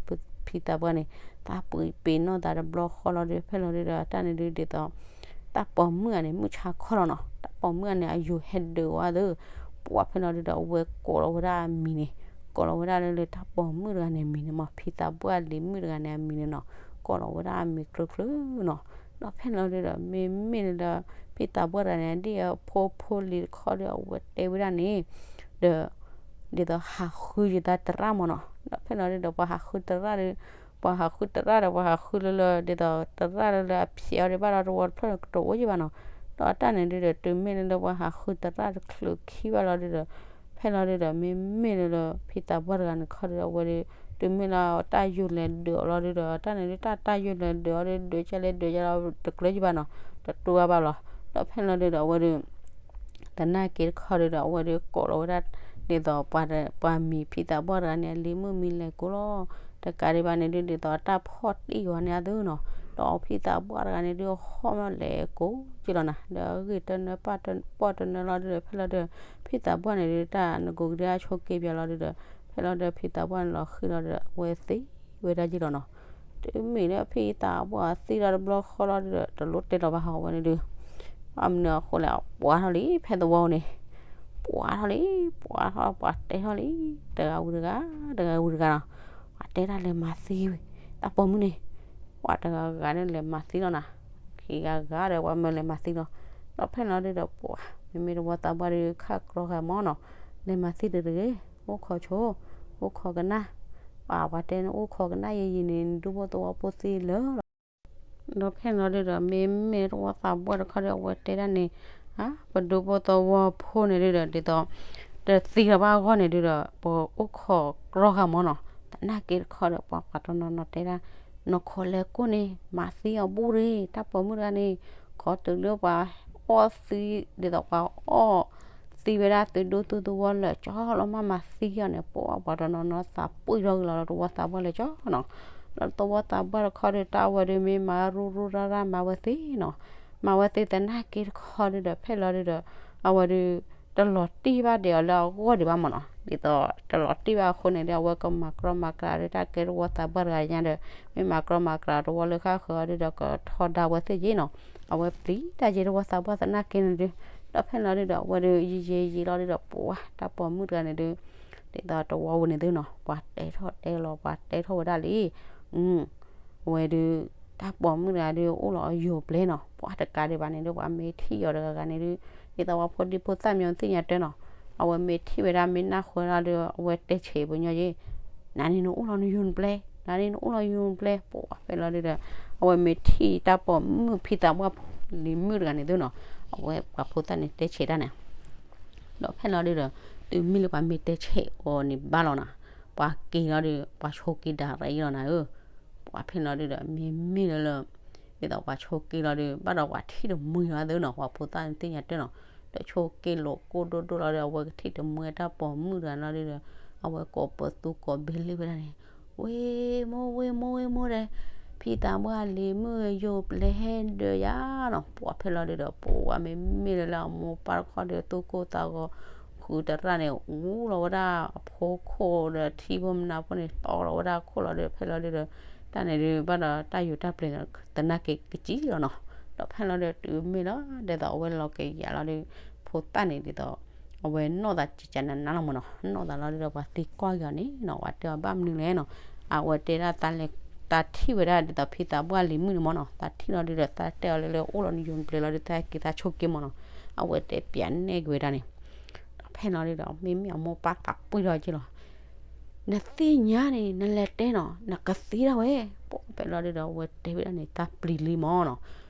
ဖံသးပှၢ်န့ၣ် သးပ့ၤပ့ၤနီၣ်သးတဘျီဃီလီၤဒုး ဖဲလီၤဒုးဒီး တၢ်န့ၣ်ဒုးဒ်သိး တၢ်ပိာ်မုၣ်ဂၤန့ၣ် မုၢ်ဆါခီလီၤနီၤ. တၢ်ပိာ်မုၣ်ဂၤန့ၣ် အယိၤဟဲဒုးဝဲသ့ၣ် ပှၤဖဲလီၤဒုးဒီး အဝဲကိးလီၤဝဲဒၣ်အမံၤန့ၣ်, ကိးလီၤဝဲဒၣ်လၢ လၢတၢ်ပိာ်မုၣ်တဂၤန့ၣ်အမံၤန့ၣ်မး ဖံသးပှၢ်လံၤမုၣ်တဂၤန့ၣ်အမံၤန့ၣ်နီၤ, ကိးလီၤဝဲဒၣ်အမံၤချုချုနီၤ. ဒီးဖဲန့ၣ်လီၤဒုးဒီး မ့မ့ၢ်လၢ ဖံသးပှၢ်တဂၤန့ၣ် ဒ်အဖိဖိလံၤတခီဒီး အဝဲတဲဝဲဒၣ်န့ၣ် ဒီး ဒ်သိးဟးဃုယသးသရၣ်မးနီၤ. ဒီးဖဲန့ၣ်လီၤဒုးဒီး ပှၤဟးဃုသရၣ်ဒီး ပှၤဟးဃုသရၣ်ဒီး ပှၤဟးဃုလၢလၢ ဒ်သိးသရၣ်လၢလၢအဖျဲးအီၤဒံးဘၣ်ဒီး တဝီတဖျၢၣ်န့ၣ် ကတအိၣ်ယံၤဘၣ်နီၤ. ဒီးတၢ်န့ၣ်ဒုးဒီး တုၤမ့ၢ်လၢလၢပှၤဟးဃုသရၣ်တချုးခံဘၣ်လီၤဒုးဒီး ဖဲလီၤဒုးဒီး မ့မ့ၢ်လၢလၢ ဖံသးပှၢ်တဂၤန့ၣ်ခီဒီး အဝဲဒုး တုၤမ့ၢ်လၢတၢ်ယိၤလဲၤဒုးအီၤလီၤဒုးဒီး တၢ်န့ၣ်ဒုး တၢ်တၢ်ယိၤလဲၤဒုးအီၤဒီး ဒုးကဲလဲၣ်ဒုးကဲလီၤ တကျၢၤယံၤဘၣ်နီၤ, တတူၢ်အါဘၣ်လီၤ. ဒီးဖဲလီၤဒုးဒီး အဝဲဒုး သနာ်က့တခီဒုးဒီး အဝဲဒုးကိးလီၤဝဲဒၣ် ဒ်သိးပှၤ ပှၤမံၤဖံသးပှၢ်တဂၤန့ၣ် အလံၤမုၣ်မံၤလဲၤကိးလီၤ. တကးဒံးဘၣ်န့ၣ်ဒုး ဒ်သိးတၢ်ဖီၣ်တံၢ်အီၤန့ၣ်အသိးနီၤ, ဒီးဖံသးပှၢ်တဂၤန့ၣ်ဒုး ဟီၣ်မးလဲၤကိးက့ၤလီၤနၤ, ဒီးအဂ့ၢ်တနၢပၢ်တနၢလီၤဒုးဒီး ဖဲလီၤဒုး ဖံသးပှၢ်န့ၣ်ဒုး တၢ်နကိးကဒါဆိးက့ၤပၠးလီၤဒုးဒီး ဖဲလီၤဒုး ဖံသးပှၢ်န့ၣ်လီၤဃံလီၤဒုးဒီး အဝဲသံဝဲဒၣ်က့ၤလီၤနီၤ. တုၤမ့ၢ်လၢဖံသးပှၢ်သံလီၤတဘျီဃီလီၤဒုးဒီး တလိၣ်တဲလီၤဘၣ်ဟီဝဲန့ၣ်ဒုး ဘၣ်မနုၤအဃိလဲၣ် ပှၤထီၣ်လံ ဖဲသဝီန့ၣ် ပှၤထီၣ်လံ ပှၤထီၣ် ပှၤတဲထီၣ်လံ တဂၤဝံၤတဂၤ တဂၤဝံၤတဂၤနီၤ, ပှၤတဲတၢ်လဲၤမၤသံဝဲ တၢ်ပိာ်မုၣ်န့ၣ် ပှၤတဂၤဂၤန့ၣ်လဲၤမၤသံလီၤနၤ, ခံဂၤဂၤဒီးပှၤမၢလဲၤမၤသံလီၤ. ဒီးဖဲန့ၣ်လီၤဒုးဒီး ပှၤ မ့မ့ၢ်တဝီသးပှၢ်ဒုး ခးကြီဂၤမးနီၤ, လဲၤမၤသံတဂ့ၤတဂ့ၤ အိၣ်ခိးဆိ အိၣ်ခိးကနၣ်, ပှၤ ပှၤတဲနအိၣ်ခိးကနၣ်ယံာ်ယံာ်န့ၣ် နဒူဖိသဝီဖိသံလၢာ်လီၤ. ဒီးဖဲန့ၣ်လီၤဒုးဒီး မ့မ့ၢ်တဝီသးပှၢ်တခီဒီး အဝဲတဲဒၣ်န့ၣ် ဧါ ပဒူဖိသဝီဖိန့ၣ်ဒုးဒီး ဒ်သိး တသံလၢၤဘၣ်အဂီၢ်န့ၣ်ဒုးဒီး ပအိၣ်ခိးကြီဂၤမးနီၤ, သနာ်က့တခီဒီး ပှၤပှၤတနီၤနီၤတဲဒၣ် နခိးလဲၤကိၢ်န့ၣ် မၤသံအီၤဘူၣ်ရ့ၣ် တၢ်ပိာ်မုၣ်တဂၤန့ၣ် ခီတုၤလၢပှၤအီၣ်သံ ဒ်သိးပှၤအီၣ် သံဝဲဒၣ်သုဒူသုသဝီလၢာ်ကၠီလီၤမး မၤသံအီၤန့ၣ် ပှၤ ပှၤတနီၤနီၤသးပှံၢ်ထီၣ်က့ၤလီၤ တဝီသးပှၢ်လၢာ်ကၠီနီၤ. ဒီးတဝီသးပှၢ်တခီဒီး တၢ်ဝဲဒုးမ့ၢ်မၤရူရူရၢရၢ မၤဝဲသ့နီၤ, မၤဝဲသ့သနာ်က့တခီဒုးဒီး ဖဲလီၤဒုးဒီး အဝဲဒုး တလီၤတံၢ်ဘၣ်ဒံးအီၤလၢအဂီၢ်ဒံးဘၣ်မးနီၤ, ဒ်သိးတလီၤတံၢ်ဘၣ်အဃိန့ၣ်ဒီး အဝဲကမၤကြီမၤကျါဒီး တၢ်ကဲတဝီသးပှၢ်တဂၤညါဒီး မ့ၢ်မၤကြီမၤကျါတဝီလၢဃၣ်ဃၢၤအီၤဒုးဒီး ကထီဒါဝဲသ့ၣ်ယ့ၣ်နီၤ, အဝဲပျံၤတၢ်ယ့ၣ်တဝီသးပှၢ်သနာ်က့န့ၣ်ဒုး, ဒီးဖဲလီၤဒုးဒီး အဝဲဒုးယံာ်ယံာ်ယံာ်လီၤဒုးဒီး ပှၤ တၢ်ပိာ်မုၣ်တဂၤန့ၣ်ဒုး ဒ်သိးတဝီဝဲန့ၣ်သုနီၤ ပှၤတဲထီၣ်တဲလီၤ ပှၤတဲထီၣ်ဝဲဒၣ်လံ အဝဲဒုး တၢ်ပိာ်မုၣ်တဂၤဒုး အိၣ်လီၤအယိၤပျဲၢ်နီၤ, ပှၤတကးဒံးဘၣ်န့ၣ်ဒုး ပှၤမ့ၢ်ထံၣ်အီၤတဂၤဂၤန့ၣ်ဒုး ဒ်သိးပှၤဖိဒံဖိသၣ်မံၤသ့ၣ်ညါတၢ်နီၤ, အဝဲမ့ၢ်ထံၣ်ဝဲဒၣ်မ့ၢ်နၢ်ဟူဝဲဒၣ်ဒီး အဝဲတဲဆဲးပညီယ့ၣ်, နၤန့ၣ်နအိၣ်လီၤနယိၤနပျဲၢ်, နၤန့ၣ်နအိၣ်လီၤယိၤနပျဲၢ်, ပှၤဖဲလီၤဒုးဒီး အဝဲမ့ၢ်ထံၣ်တၢ်ပိာ်မုၣ်ဖံသးပှၢ်လံၤမုၣ်တဂၤန့ၣ်သုနီၤ, အဝဲပှၤဖိသၣ်န့ၣ်တဲဆဲးတၢ်န့ၣ် ဒီးဖဲလီၤဒုးဒီး တုၤမ့ၢ်လၢပှၤမ့ၢ်တဲဆဲးအီၤန့ၣ်ဘၣ်လီၤနၤ, ပှၤက့ၤလီၤဒုး ပှၤဆိးက့ၤဒၣ်ရၤအံၤလီၤနၤဧၢ, ပှၤဖဲလီၤဒုးဒီး မ့မ့ၢ်လၢလၢ ဒ်သိးပှၤဆိးက့ၤလီၤဒုး ဘၣ်ဒီးပှၤထံၣ်တမှံၤလီၤသုနီၤ, ပှၤဖိသၣ်န့ၣ်သ့ၣ်ညါတၢ်နီၤ, ဒီးဆိးက့ၤလိာ်ကိၢ်ဒိၣ်ဒိၣ်လီၤဒီး အဝဲကထံၣ်တမှံၤတၢ်ပိာ်မုၣ်တဂၤလီၤဒုးဒီး အဝဲကိးပသူကိးဘ့လံဝဲဒၣ်န့ၣ် ဝ့ၢ်မိၢ်ဝ့ၢ်မိၢ် ဝ့ၢ်မိၢ်ဒီး ဖံသးပှၢ်လံၤမုၣ်ယိၤပျဲၢ်ဟဲဒုးယၤနီၤ, ပှၤဖဲလီၤဒုးဒီး ပှၤမ့မ့ၢ်လၢလၢအမိၢ်ပၢ်တခီဒီး သူၣ်ကိၢ်သးဂီၤ ဃုသရၣ်န့ၣ် အူလီၤဝဲဒၣ်အဖိခိၣ်ဒီးထံဖိမနၤဖိန့ၣ် တီလီၤဝဲဒၣ်ခိၣ်လီၤဒီး ဖဲလီၤဒုးဒီး တၢ်န့ၣ်ဒုး ဘၣ်ဒီးတၢ်ယိၤတၢ်ပျဲၢ်န့ၣ် သနာ်က့ကစံလီၤနီၤ, ဒီး ဒီးဖဲလီၤဒုး တုၤမ့ၢ်လီၤဒ်သိးအဝဲလီၤကယၤလီၤဒုး ဖိသၣ်န့ၣ်ဒ်သိး အဝဲနီၣ်သးကကနးနးလီၤမၢ်နီၤ, နီၣ်သးလီၤဒုးဒီး ပှၤသံကွၢ်က့ၤအီၤန့ၣ်နီၤ, ပှၤတဲအီၤဘၣ်မနုၤလဲၣ်နီၤ, အဝဲတဲဒၣ်သးလဲၤ သးထံၣ်ဝဲဒၣ်ဒ်သိးဖံသးပှၢ်လံၤမုၣ်န့ၣ်မၢ်နီၤ, သးထံၣ်လီၤဒုးဒီး သးတဲအီၤလၢလၢအိၣ်လီၤနယိၤပျဲၤလီၤဒုး သးက့ၤသးဆိက့မၢ်နီၤ, အဝဲတဲပျးနဲၣ်က့ၤဝဲဒၣ်န့ၣ် ဖဲလီၤဒုးဒီး မ့မ့ၢ်အမိၢ်ပၢ်သးပှံၢ်ထီၣ်က့လီၤ, နသ့ၣ်ညါန့ၣ် နလဲၤတဲနီၤ နကသံဒၣ်ဝဲ, ပှၤဖဲလီၤဒုးဒီး အဝဲတဲဝဲဒၣ်န့ၣ် သးပျံၤလံမၢ်နီၤ,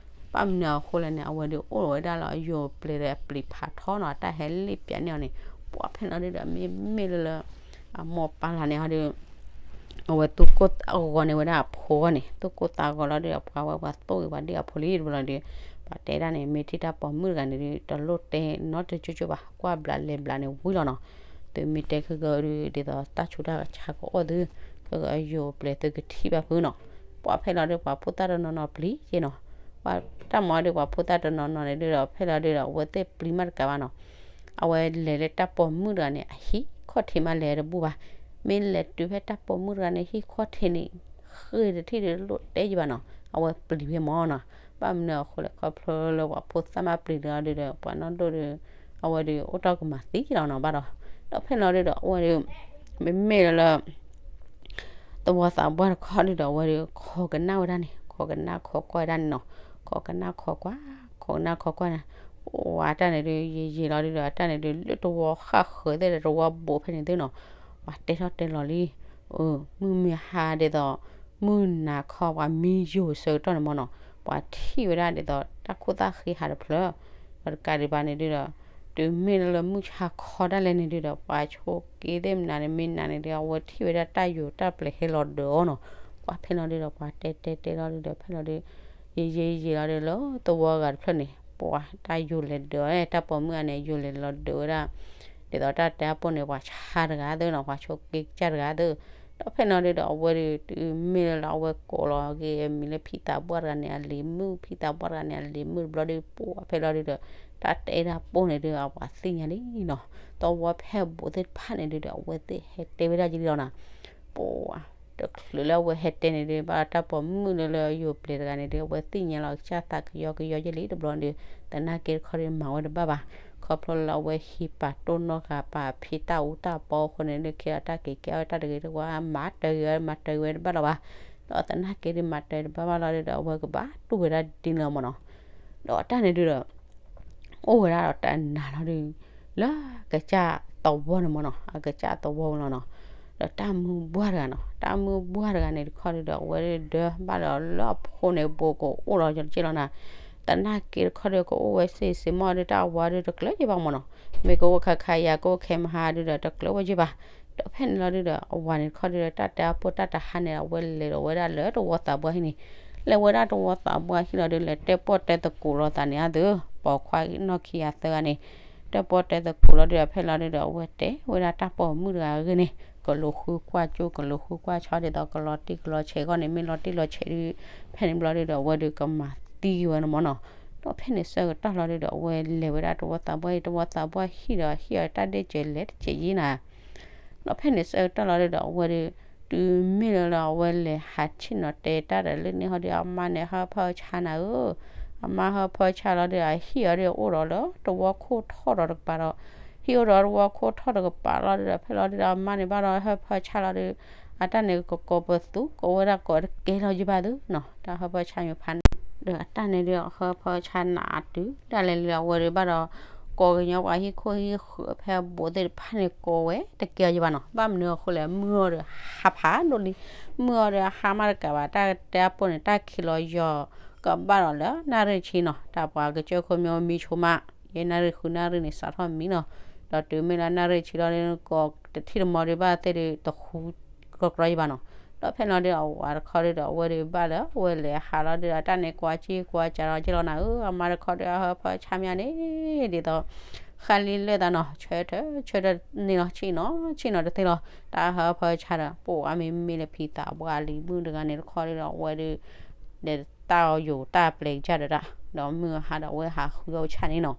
ဘၣ်မနုၤအဃိလဲၣ်န့ၣ် အဝဲဒုးအိၣ်လီၤဝဲဒၣ်လၢအယိၤပျဲၤဒီးအပျံၤဖးထီနီၤ, အတၢ်ဟဲလ့ၣ်ပျးန့ၢ်အီၤန့ၣ်, ပှၤဖဲလီၤဒုးဒီး မ့မ့ၢ်လၢလၢ အမိၢ်ပၢ်လၢ်န့ၣ်ဟီဒုး အဝဲသူၣ်ကိၢ်သးဂီၤန့ၢ်ဝဲဒၣ်အဖိဂီၢ်န့ၣ်, သူၣ်ကိၢ်သးဂီၤလီၤဒုးဒီး ပှၤဝဲပှၤသိၣ်ဂ့ၤပှၤဒ့ၣ်အဖိလံတဘျီလီၤဒုး, ပှၤတဲဒၣ်န့ၣ် မ့ၢ်ထံၣ်တၢ်ပိာ်မုၣ်တဂၤန့ၣ်ဒုး တလိၣ်တဲနီတကၠိကၠိဘၣ်, ကွၢ်ဘျးလဲၤဘျးန့ၣ်ဝံၤလီၤနီၤ, သုမ့ၢ်တဲခဲကဒီး ဒ်သိးတၢ်ဆူးတၢ်ဆါကအိၣ်သု, ခဲကဒီးယိၤပျဲၤသုကထံၣ်ဘၣ်ဖုနီၤ, ပှၤဖဲလီၤဒုး ပှၤဖိသၣ်တနီၤနီၤပျံၤက့နီၤ, ပှၤတၢ်မၤဒုး ပှၤဖိသၣ်တနီၤနီၤန့ၣ်ဒုးဒီး ဖဲလီၤဒုးဒီး အဝဲသ့ၣ်ပျံၤမးတကးဘၣ်နီၤ အဝဲလဲၤလၢတၢ်ပိာ်မုၣ်တဂၤန့ၣ် အဟံၣ်ခီၣ်ထံးမးလဲၤတဘူၣ်ဘၣ်, မ့ၢ်လဲၤတုၤဖဲတၢ်ပိာ်မုၣ်တဂၤန့ၣ် ဟံၣ်ခီၣ်ထံးန့ၣ် ဃ့ၢ်တထံၣ်ဒုးလိၣ်တဲယဘၣ်နီၤ, အဝဲပျံၤဖဲမၢ်နီၤ, ဘၣ်မနုၤအဃိလဲၣ် ခီဖျိလၢပှၤဖိသၣ်မးပျံၤတဂၤဒုးဒီး ပှၤနီၢ်ဒိၣ်ဒုး အဝဲဒုးအိၣ်တၢ်ကမၤသံလီၤနီၤဘၣ်ဒီး, ဒီးဖဲလီၤဒုးဒီး အဝဲဒုး မ့မ့ၢ်လၢလၢ သဝီသးပှၢ်တခီဒုးဒီး အဝဲဒုးခိးကနၣ်ဝဲဒၣ်န့ၣ်, ခိးကနၣ်ခိးကွၢ်ဝဲဒၣ်န့ၣ်နီၤ, ခိးကနၣ်ခိးကွၢ်, ခိးကနၣ်ခိးကွၢ်န့ၣ်, ပှၤတၢ်န့ၣ်ဒုး ယံာ်ယံာ်လီၤဒုးဒီး အတၢ်န့ၣ်ဒုး လၢတဝီဃၣ်ဃၢၤသ့ၣ်ဒီး တဝီဘိးဖဲန့ၣ်သ့ၣ်နီၤ, ပှၤတဲထီၣ်တဲလီၤလံ, မုၢ်မ့ၢ်ဟါဒ်သိး မုၢ်နၤခီ ပှၤမံယိၤဆၢကတီၢ်န့ၣ်မၢ်နီၤ, ပှၤထံၣ်ဝဲဒၣ်ဒ်သိး တၢ်ခိၣ်သၣ်ဃ့ဟးတဖျၢၣ်, ဒီးတကးဒံးဘၣ်န့ၣ်ဒုးဒီး တုၤမ့ၢ်လၢလၢမုၢ်ဆါခီဒၣ်လဲာ်န့ၣ်ဒုးဒီး ပှၤဆိးက့သ့ၣ်မနုၤန့ၣ် မ့ၢ်နၤန့ၣ်ဒုး အဝဲထံၣ်ဝဲဒၣ်တၢ်ယိၤတၢ်ပျဲၤဟဲလီၤဒၢးအီၤနီၤ, ပှၤဖဲလီၤဒုးဒီး ပှၤတဲတဲတဲလီၤဒုးဒီး ဖဲလီၤဒုး ယံာ်ယံာ်ယံာ်လီၤဒုးလၢသဝီဂၤတဖျၢၣ်န့ၣ် ပှၤတၢ်ယိၤလဲၤဒၢးအီၤ တၢ်ပိာ်မုၣ်အန့ၣ် ယိၤလဲၤလီၤဒၢးဝဲဒၣ် ဒ်သိးတၢ်တဲအပူၤန့ၣ် ပှၤဆါတဂၤသ့ၣ်နီၤ, ပှၤဆိးက့ကစၢ်တဂၤသ့ၣ်, ဒီးဖဲလီၤဒုးဒီး အဝဲဒုး တုၤမ့ၢ်လၢလၢအဝဲကိးလီၤက့ၤအမံၤလၢဖံသးပှၢ်တဂၤန့ၣ် အလံၤမုၣ်, ဖံသးပှၢ်တဂၤန့ၣ် အလံၤမုၣ်တဘျီဒုး ပှၤဖဲလီၤဒုးဒီး တၢ်တဲဒၣ်ပိၢ်န့ၣ်ဒုး အပှၤသ့ၣ်ညါလံနီၤ, သဝီဖဲအဘူးသ့ၣ်တဖၣ်န့ၣ်ဒုးဒီး အဝဲသ့ၣ်ဟဲတဲဝဲဒၣ်က့ၤလီၤနီၤ, ပှၤ တချုးလၢအဝဲဟဲတဲန့ၣ်ဒုး ဘၣ်တၢ်ပိာ်မုၣ်လၢလၢယိၤပျဲၤတဂၤန့ၣ်ဒုး အဝဲသ့ၣ်ညါလီၤကစၢ်သးကယီကယီက့ၤလံတဘျီဒုး, သနာ်က့တခီဒုး မၤဝဲတဘၣ်ဘၣ်, ခီဖျိလၢအဝဲဟံးပာ်တိၢ်နီၣ်ဃာ်ပာ်ဖံးတၢ်အူတၢ်ပီအဃိန့ၣ်ဒုး ခဲအံၤတၢ်က့ၤကဲအီၤတၢ်တဂ့ၤတဝါ မၤတၢ်ဂ့ၤဝဲ မၤတၢ်ဂ့ၤဝဲတဘၣ်လီၤဘၣ်, ဒီးသနာ်က့ဒုး မၤတၢ်တဘၣ်ဘၣ်လီၤဒုးဒီး အဝဲကဘၣ်တူၢ်ဝဲဒၣ်ဒ်န့ၣ်လီၤမၢ်နီၤ, ဒီးတၢ်န့ၣ်ဒုးဒီး အိၣ်ဝဲဒၣ်ဒီးတနၤလီၤဒုး လၢကစၢ်သဝီန့ၣ်မၢ်နီၤ, အကစၢ်သဝီလီၤနီၤ, ဒီးတၢ်မုၢ်ဘှၢ်တဂၤနီၤ, တၢ်မုၢ်ဘှၢ်တဂၤန့ၣ်တခီဒုးဒီး အဝဲဒၣ်ဒၢဘၣ်ဒီးလၢအဖိန့ၣ် ဘူးကအိၣ်လီၤက့လီၤနီၤ, သနာ်က့တခီဒုး ကအိၣ်ဝဲစ့စ့မီၢ်ဒုး တၢ်ဝါဒုးတကျၢၤက့ဘၣ်မၢ်နီၤ, မ့ၢ်ကအိၣ်ခါခါယၤ ကအိၣ်ခဲမဟါဒုးဒီး တကျၢၤဝဲက့ဘၣ်, ဒီးဖဲန့ၣ်လီၤဒုးဒီး အဝၤန့ၣ်တခီဒုးဒီး တၢ်တဲအပူၤတၢ်တဟါန့ၣ် အဝဲလဲၤဒီးဝဲဒၣ်လၢတဝီသးပှၢ်ဟံၣ်န့ၣ် လဲၤဝဲဒၣ်တဝီသးပှၢ်ဟံၣ်လီၤဒုး လဲၤတဲပီၢ်တဲသကိးလိာ်သးန့ၣ်အသိး ပိာ်ခွါနီၢ်ခံဂၤသၢဂၤန့ၣ် တဲပီၢ်တဲသကိးလီၤဒုးဒီး ဖဲလီၤဒုးဒီး အဝဲတဲဝဲဒၣ်တၢ်ပိာ်မုၣ်တဂၤအဂ့ၢ်န့ၣ် ကလူၤဃုကွၢ်ကၠိ ကလူၤဃုကွၢ်ဆီ ဒ်သိးကလီၤတံၢ်ကလီၤဆဲးအဂီၢ်န့ၣ် မ့ၢ်လီၤတံၢ်လီၤဆဲးဒုး ဖဲန့ၣ်ဘျီဒုးဒီး အဝဲဒုးကမၤသံက့ၤဝဲန့ၣ်မၢ်နီၤ, ဒီးဖဲန့ၣ်ဆၢကတီၢ်လီၤဒုးဒီး အဝဲလဲၤဝဲဒၣ်တဝီသးပှၢ်ဟံၣ် တဝီသးပှၢ်ဟံၣ်ဒီးဟံၣ်အီၤတၢ်ဒ့ၣ်စဲးလဲၤတစဲးယံၤနၤ ဒီးဖဲန့ၣ်ဆၢကတီၢ်လီၤဒုးဒီး အဝဲဒုး တုၤမ့ၢ်လၢလၢအဝဲလဲၤဟးဆ့ၣ်နီၤတဲတၢ်ဒီးလၢန့ၣ်ဟီဒုး အမါန့ၣ်ဟၢဖၢဆါနၤဧၢ, အမါဟၢဖၢဆါလီၤဒုး အဟံၣ်အီၤဒုးအိၣ်ဒီးလၢတဝီခိၣ်ထီၣ်ဒီးတကပၤဒီး ဟံၣ်အိၣ်ဒီးတဝီခိၣ်ထီၣ်တကပၤလီၤဒုးဒီး ဖဲလီၤဒုးဒီး အမါန့ၣ်ဘၣ်ဒီးဟၢဖၢဆါလီၤဒုး အတၢ်န့ၣ်ကကိးပသူ ကိးဝဲဒၣ်ကိးတကဲလီၤယံၤဘၣ်သုနီၤ တၢ်ဟၢဖၢဆါမ့ၢ်ဖးန့ၣ် ဒီးအတၢ်န့ၣ်ဒုးဟၢဖၢဆါနၤတုၤဒၣ်လဲာ်လၢအဝဲဒုးဘၣ်ဒီး ကိးကညီပှၤဟံၣ်ခိၣ်ဟံၣ်ဃၢၤဖဲအဘူးသ့ၣ်တဖၣ်န့ၣ် ကိးဝဲတကဲလီၤယံၤဘၣ်နီၤ ဘၣ်မနုၤအဃိလဲၣ် မုၢ်အီၤဒီးဟးဖးဒိၣ်လံ မုၢ်အီၤဒီးဟးမးတကးဘၣ် တၢ်တဲအပူၤန့ၣ် တၢ်ခံးလီၤယီၤ ကဘၣ်ဒီးလၢနၣ်ရံၣ်ဆံနီၤ တၢ်ပှၤကစၢၢ်ခိၣ်မ့ၢ်မံဆိမး ယဲနၣ်ရံၣ်ဃုနၣ်ရံၣ်န့ၣ် စးထီၣ်မံနီၤ ဒီးတုၤမ့ၢ်လၢနၣ်ရံၣ်ဆံလီၤဒုး ကိးတထံၣ်တမီၤဒုးဘၣ်သ့ၣ်ဒုး တဃူကီကီယံၤဘၣ်နီၤ ဒီးဖဲန့ၣ်လီၤဒုး အဝၤတခီဒုးဒီး အဝဲဒုးဘၣ်လၢ အဝဲလဲၤဟးလီၤဒုးဒီး တၢ်န့ၣ်ကွၢ်ကံကွၢ်စး လီၤက့လီၤနၤဧၢ အမါတခီဒုး အဟၢဖၢဆါမ့ၢ်န့ၣ် ဒ်သိး ဃါလံလၢာ်သးနီၤ ဆၢထၢၣ်ဆၢထၢၣ်န့ၣ်လီၤ ဆ့ၣ်နီၤ ဆ့ၣ်နီၤတသ့လီၤ တၢ်ဟၢဖၢဆါဒီး ပိာ်အါမ့မ့ၢ်လၢဖံသးပှၢ်လံၤမုၣ်တဂၤန့ၣ်တခီဒုးဒီး အဝဲဒုး ဒီးတၢ်ယိၤတၢ်ပျဲကစၢ်ဒီးတၢ် ဒီးမုၢ်ဟါဒီးအဝဲဟးဃုအီၣ်ဆၣ်န့ၣ်နီၤ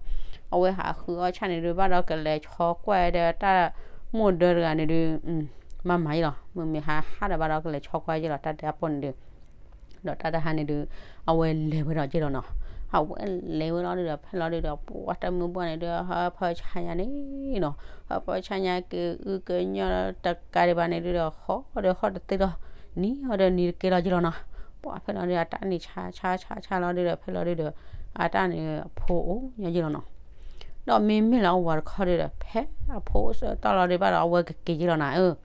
အဝဲဟးဃုအီၣ်ဆၣ်န့ၣ်ဒုး ဘၣ်ဒီးကလဲၤဆီကွၢ်ဒီးတၢ်မိၢ်ဒၢတဂၤန့ၣ်ဒုး မၤမၤယံၤလီၤ မုၢ်မ့ၢ်ဟါဟါဒီးဘၣ်ဒီးကလဲၤဆီကွၢ်ယံၤလီၤ တၢ်တဲအပူၤန့ၣ်ဒုး ဒီးတၢ်တဟါန့ၣ်ဒုး အဝဲလဲၤဝဲဒီးက့လီၤနီၤ အဝဲလဲၤဝဲလီၤဒုဒီး ဖဲလီၤဒုဒီး ပှၤတၢ်မုၢ်ဘှီၣ်န့ၣ်ဒု ဟၢဖၢဆါညါန့ၣ်နီၤ, ဟၢဖၢဆါညါက့ၤအုကညီတကးဒံးဘၣ်န့ၣ်ဒုဒီး ဃီဒီးဃီတသ့လီၤ, နံၤအီၤဒီးနံၤတကဲလီၤက့လီၤနီၤ. ပှၤဖဲလီၤဒု အတၢ်န့ၣ်ဆါဆါဆါဆါလီၤဒုဒီး ဖဲလီၤဒုဒီး အတၢ်န့ၣ်ဖိအိၣ်ညါက့လီၤနီၤ. ဒီးမ့မ့ၢ်လၢအဝၤတခီဒုဒီး ဖဲအဖိအိၣ်ဆၢကတီၢ်လီၤဒုဘၣ်ဒီး အဝဲကက့ၤက့လီၤနၤဧၢ.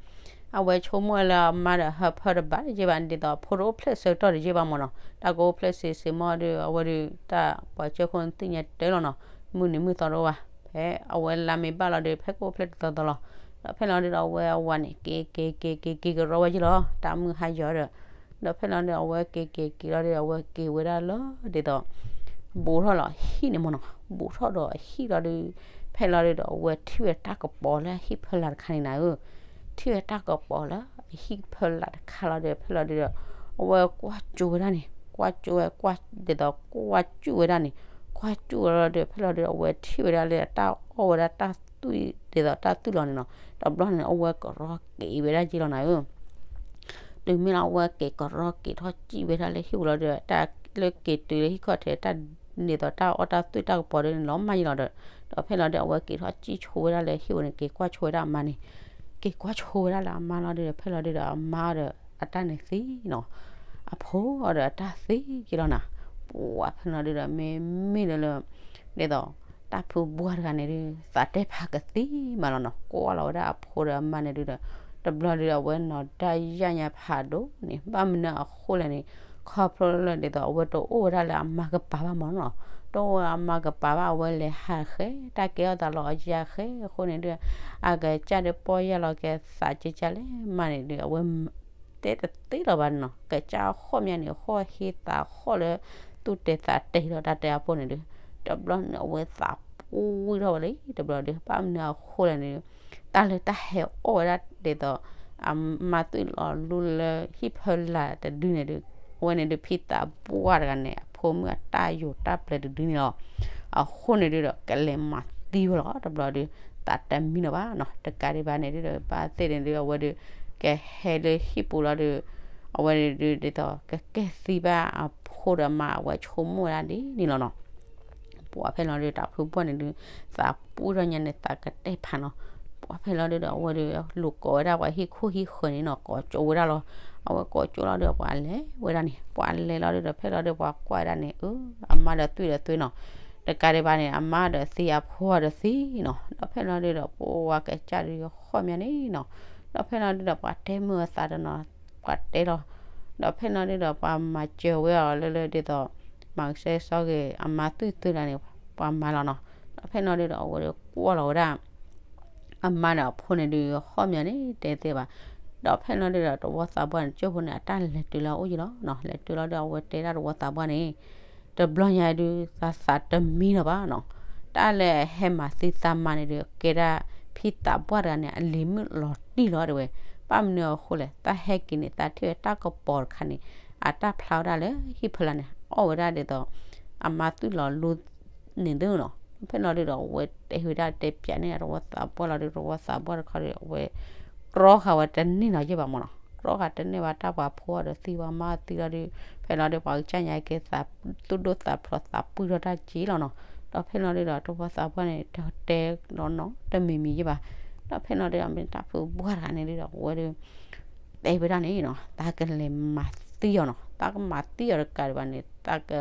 အဝဲဆိကမိၣ်လၢအမါဒီးဟၢဖၢတဘၣ်တက့ဘၣ် ဒ်သိးအဖိတအိၣ်ဖျဲၣ်ဆၢကတီၢ်တက့ဘၣ်မ့ၢ်နီၤ, တၢ်ကအိၣ်ဖျဲၣ်စ့စ့မီၢ်ဒု အဝဲဒု တၢ်ပှၤကၢၢ်ခိၣ်သ့ၣ်ညါတၢ်လီၤနီၤ, မုၢ်နံၤမုၢ်သီတအိၣ်ဘၣ်, ဖဲအဝဲလါမ့ၢ်ဘၣ်လီၤဒု ဖဲကအိၣ်ဖျဲၣ်တသီသီလီၤ. ဒီးဖဲလီၤဒုဒီး အဝဲအဝၤန့ၣ် က့ၤက့ၤက့ၤက့ၤက့ၤကရီဝဲက့လီၤ, တၢ်မုၢ်ဟါယီၤဒီး ဒီးဖဲလီၤဒု အဝဲက့ၤက့ၤက့ၤလီၤဒု အဝဲက့ၤဝဲဒၣ်လၢ ဒ်သိး ဘူးထီၣ်လီၤအဟံၣ်န့ၣ်မ့ၢ်နီၤ, ဘူးထီၣ်ဒီးအဟံၣ်လီၤဒု, ဖဲလီၤဒုဒီး အဝဲထံၣ်ဝဲတၢ်ကပီၤလၢအဟံၣ်ဖီလာ်တခါန့ၣ်နၤဧၢ, ထံၣ်ဝဲတၢ်ကပီၤလၢအဟံၣ်ဖီလာ်တခါလီၤဒု ဖဲလီၤဒုဒီး အဝဲကွၢ်ကၠိဝဲဒၣ်န့ၣ် ကွၢ်ကၠိဝဲ ကွၢ် ဒ်သိးကွၢ်ကၠိဝဲဒၣ်န့ၣ်, ကွၢ်ကၠိဝဲလီၤဒု ဖဲလီၤဒုဒီး အဝဲထံၣ်ဝဲဒၣ်လၢတၢ်အီၣ်ဝဲဒၣ်တၢ်သွံၣ် ဒ်သိးတၢ်သွံၣ်လီၤန့ၣ်နီၤ, တဘျီန့ၣ် အဝဲကရီက့ၤဝဲဒၣ်က့လီၤနၤဧၢ တုၤမ့ၢ်လၢအဝဲက့ၤကရီက့ၤထီၣ်ကံၣ်ဝဲဒၣ်လၢဟံၣ်ပူၤလီၤဒီး တၢ်လၢက့ၤတုၤလၢဟံၣ်ခီၣ်ထံး တၢ်ဒ်သိးတၢ်အီၣ်တၢ်သွံၣ်တၢ်ကပီၤဒ်န့ၣ်လီၤမၢ်ယလီၤဒီး, ဒီးဖဲလီၤဒု အဝဲက့ၤထီၣ်ကံၣ်ဆိဝဲဒၣ်လၢဟံၣ်ပူၤန့ၣ် က့ၤကွၢ်ဆိဝဲဒၣ်အမါန့ၣ်, က့ၤကွၢ်ဆိဝဲဒၣ်လၢအမါလီၤဒုဒီး ဖဲလီၤဒုဒီးအမါအီၤဒီးအတၢ်န့ၣ်သံနီၤ, အဖိအီၤဒီးအတၢ်သံက့လီၤနၤ, ပှၤဖဲလီၤဒုဒီး မ့မ့ၢ်လၢလၢ ဒ်သိး တၢ်ဖုဘှၢ်တဂၤန့ၣ်ဒု သးတဲဖးကသံမးလီၤနီၤ, ကွၢ်လီၤဝဲဒၣ်အဖိဒီးအမါန့ၣ်ဒုဒီး တဘျီဒုဒီးအဝဲနီၢ်တၢ်ယၢ်ညါဖးဒိၣ်န့ၣ် ဘၣ်မနုၤအဃိလဲၣ်န့ၣ်, ခီဖျိလၢဒ်သိးအဝဲတအိၣ်ဝဲဒၣ်လၢအမါကပၤဘၣ်မ့ၢ်နီၤ, တအိၣ်ဝဲအမါကပၤဘၣ် အဝဲလဲၤဟးဃဲ တၢ်ကဲထီၣ်သးလီၤအယၤဃဲအဃိန့ၣ်ဒု အကစၢ်ဒုပီၢ်ယၢ်လီၤက့ၤသးကကၢ်လဲၣ်မးန့ၣ်ဒု အဝဲ တဲတသ့လီၤဘၣ်နီၤ, ကစၢ်ဃီၣ်မးန့ၣ် ဃီၣ်ဟ့သးဃီၣ်လၢ သူၣ်တဲသးတဲဒီးတၢ်တဲအဖိန့ၣ်ဒု, တဘျီန့ၣ် အဝဲသးပှံၢ်ထီၣ်ဝဲလံ တဘျီဒု ဘၣ်မနုၤအဃိလဲၣ်န့ၣ်, တၢ်လၢတၢ်ဟဲအီၣ်ဝဲဒၣ်ဒ်သိး အမါသွံၣ်လီၤလူလၢဟံၣ်ဖီလာ်တဒုန့ၣ်ဒု, အဝဲန့ၣ်ဒု ဖံသးပှၢ်တဂၤန့ၣ် အဖိမုၣ်အတၢ်ယိာ်တၢ်ပျဲၤတဒုန့ၣ်လီၤ. အဃိန့ၣ်ဒုဒီး ကလဲၤမၤသံဝဲလီၤ တဘျီဒု, သးတမံလီၤဘၣ်နီၤ, တကးဒံးဘၣ်န့ၣ်ဒုဒီး ဘၣ်သ့ၣ်န့ၣ်ဒု အဝဲဒု ကဟဲလၢဟံၣ်ပူၤလီၤဒု, အဝဲဒုဒ်သိး ကကဲသံဘၣ်အဖိဒီးအမါ အဝဲဆိကမိၣ်ဝဲဒၣ်ဒ်န့ၣ်လီၤနီၤ. ပှၤဖဲလီၤဒု တၢ်ဖုဘှၢ်န့ၣ်ဒု သးပှံၢ်ထီၣ်ညါန့ၣ် သးကတဲဖးနီၤ. ပှၤဖဲလီၤဒုဒီး အဝဲဒု လူၤကိးဝဲဒၣ်ပှၤဟံၣ်ခိၣ်ဟံၣ်ဃၢၤန့ၣ်နီၤ, ကိးကၠိဝဲဒၣ်လီၤ. အဝဲကိးကၠိလီၤဒု ပှၤလဲၤဝဲဒၣ်န့ၣ်, ပှၤလဲၤလီၤဒုဒီး ဖဲလီၤဒု ပှၤကွၢ်ဝဲဒၣ်န့ၣ် အမါဒီးသွံၣ်ဒီးသွံၣ်နီၤ, တကးဒံးဘၣ်န့ၣ် အမါဒီးသံ အဖိဒီးသံနီၤ. ဒီးဖဲလီၤဒုဒီး ပှၤကစၢ်ဒုဃီၣ်မးန့ၣ်နီၤ. ဒီးဖဲလီၤဒုဒီး ပှၤတဲမုာ်အသးဒီးနီၤ, ပှၤတဲလီၤ. ဒီးဖဲလီၤဒုဒီး ပှၤမၤစၢၤဝဲအီၤလၢလၢဒ်သိး မၤကစဲစီဂ့ၤ အမါသွံၣ်သွံၣ်လၢန့ၣ် ပှၤမၤလီၤနီၤ. ဒီးဖဲလီၤဒုဒီး အဝဲဒုကွၢ်လီၤဝဲဒၣ် အမါဒီးအဖိန့ၣ်ဒု ဃီၣ်မးန့ၣ် တဲသ့ဘၣ်. ဒီးဖဲလီၤဒုဒီး တဝီသးပှၢ်န့ၣ် ကၠိဖိန့ၣ် အတၢ်လဲၤတုၤလၢအအိၣ်ယံၤလီၤနီၤ. လဲၤတုၤလီၤဒု အဝဲတဲဒၣ်တဝီသးပှၢ်န့ၣ် တဘျီညါဒု သးသးတမံလီၤဘၣ်နီၤ. တၢ်လၢအဟဲမၤသံသးမါန့ၣ်ဒု ကဲဒၣ်ဖံသးပှၢ်တဂၤန့ၣ် အလံၤမုၣ်လီၤတံၢ်လီၤတဲဝဲ. ဘၣ်မနုၤအဃိလဲၣ်, တၢ်ဟဲက့ၤန့ၣ် တၢ်ထံၣ်ဝဲတၢ်ကပီၤတခါန့ၣ် အတၢ်ဖျါဝဲဒၣ်လၢဟံၣ်ဖီလာ်န့ၣ် အီၣ်ဝဲဒၣ်ဒ်သိး အမါသွံၣ်လီၤလူန့ၣ်ဒုနီၤ. ဖဲလီၤဒုဒီး အဝဲတဲဝဲဒၣ်တဲပၠးန့ၢ်တဝီသးပှၢ်လီၤဒု တဝီသးပှၢ်တခီဒု အဝဲ ကြီဃာ်ဝဲတန့ၢ်နီၤယဲၢ်ဘၣ်မ့ၢ်နီၤ. ကြီဃာ်တန့ၢ်ဘၣ် တၢ်ပှၤဖိအီၤဒီးသံ ပှၤမါသံလီၤဒု, ဖဲလီၤဒု ပှၤကစၢ်ညါက့ၤသးသူၣ်ဒိၣ်သးဖျိးသးပှံၢ်ထီၣ်တၢ်က့လီၤနီၤ. ဒီးဖဲလီၤဒုဒီး တဝီသးပှၢ်န့ၣ် တတဲဒီးနီတမံၤမံၤယဲၢ်ဘၣ်. ဒီးဖဲလီၤဒုဒီး မ့ၢ်တၢ်ဖုဘှၢ်တဂၤန့ၣ်ဒုဒီး အဝဲဒု တဲဝဲဒၣ်န့ၣ်နီၤ, တၢ်ကလဲၤမၤသံအီၤနီၤ, တၢ်ကမၤသံအီၤတကးဒံးဘၣ်န့ၣ် တၢ်က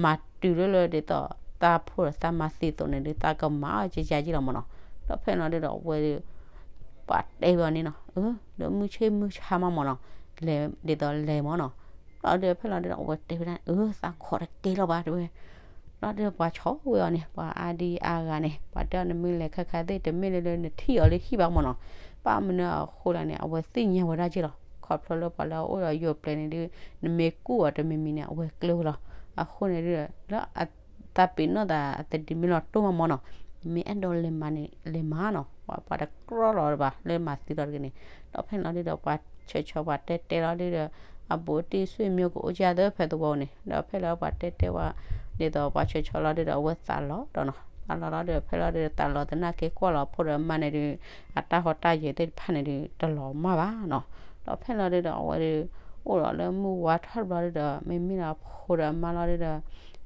မၤတုၤလၢလၢဒ်သိး တၢ်ဖိဒီးတၢ်မၤသံအသိးန့ၣ်ဒု တၢ်ကမၤအီၤကကကလီၤမ့ၢ်နီၤ. ဒီးဖဲလီၤဒုဒီး အဝဲဒု ပှၤတဲဝဲအီၤန့ၣ်နီၤ, ဒီးမုၢ်ဆ့ၣ်မုၢ်ဆါမးမ့ၢ်နီၤ, လဲၤဒ်သိးလဲၤမ့ၢ်နီၤ. လီၤဒုးဖဲလီၤဒုဒီး အဝဲတဲဝဲဒၣ် အၢ သးခိးတကဲလီၤဘၣ်တဲဝဲ လီၤဒုးပှၤဆီၣ်ဝဲအီၤန့ၣ် ပှၤအါဒံအါဂၤန့ၣ် ပှၤတဲအီၤ နမ့ၢ်လဲၤခါခါသ့ၣ် တမ့ၢ်လၢလၢနထံၣ်အီၤလၢဟံၣ်ဘၣ်မ့ၢ်နီၤ. ဘၣ်မနုၤအဃိလဲၣ်န့ၣ် အဝဲသ့ၣ်ညါဝဲဒၣ်က့လီၤ. ခီဖျိလၢပှၤလၢအအိၣ်ဒီးယိၤပျဲၤန့ၣ်ဒုး နမ့ၢ်ကူၣ်အီၤတမံၤမံၤန့ၣ် အဝဲကျၢၤဝဲလီၤ. အဃိန့ၣ်ဒုး လၢအသးပ့ၤနီၣ်သးအသဒံးမ့ၢ်လီၤတိၢ်မးမ့ၢ်နီၤ, မ့ၢ်အဲၣ်ဒိးလဲၤမၤန့ၣ် လဲၤမၤနီၤ, ပှၤတကြၢးလီၤဘၣ် လၢမၤသံလီၤတဂ့ၤန့ၣ်. ဒီးဖဲလီၤဒုးဒီး ပှၤဆၢဆီပှၤတဲတဲလီၤဒုးဒီး အဘူးတံၢ်ဆွေမျိုးကအိၣ်ကသ့ဖဲသဝီန့ၣ်, ဒီးဖဲလီၤပှၤတဲတဲဝဲ ဒ်သိးပှၤဆၢဆီလီၤဒုးဒီး အဝဲသးလီၤဒီးနီၤ, သးလီၤလီၤဒုး ဖဲလီၤဒုးတၢ်လီၤသနာ်က့ကွၢ်လီၤဖိဒီးမါန့ၣ်ဒုး အတၢ်ဟီၣ်တၢ်ယဲၤသ့ၣ်တဖၣ်န့ၣ်ဒုး တလီၤမၢ်ဘၣ်နီၤ. ဒီးဖဲလီၤဒုးဒီး အဝဲဒုး အိၣ်ဒီးလၢမုၢ်ဝါထီၣ်တဘျီဒုးဒီး မ့မ့ၢ်ဒီးဖိဒီးမါလီၤဒုးဒီး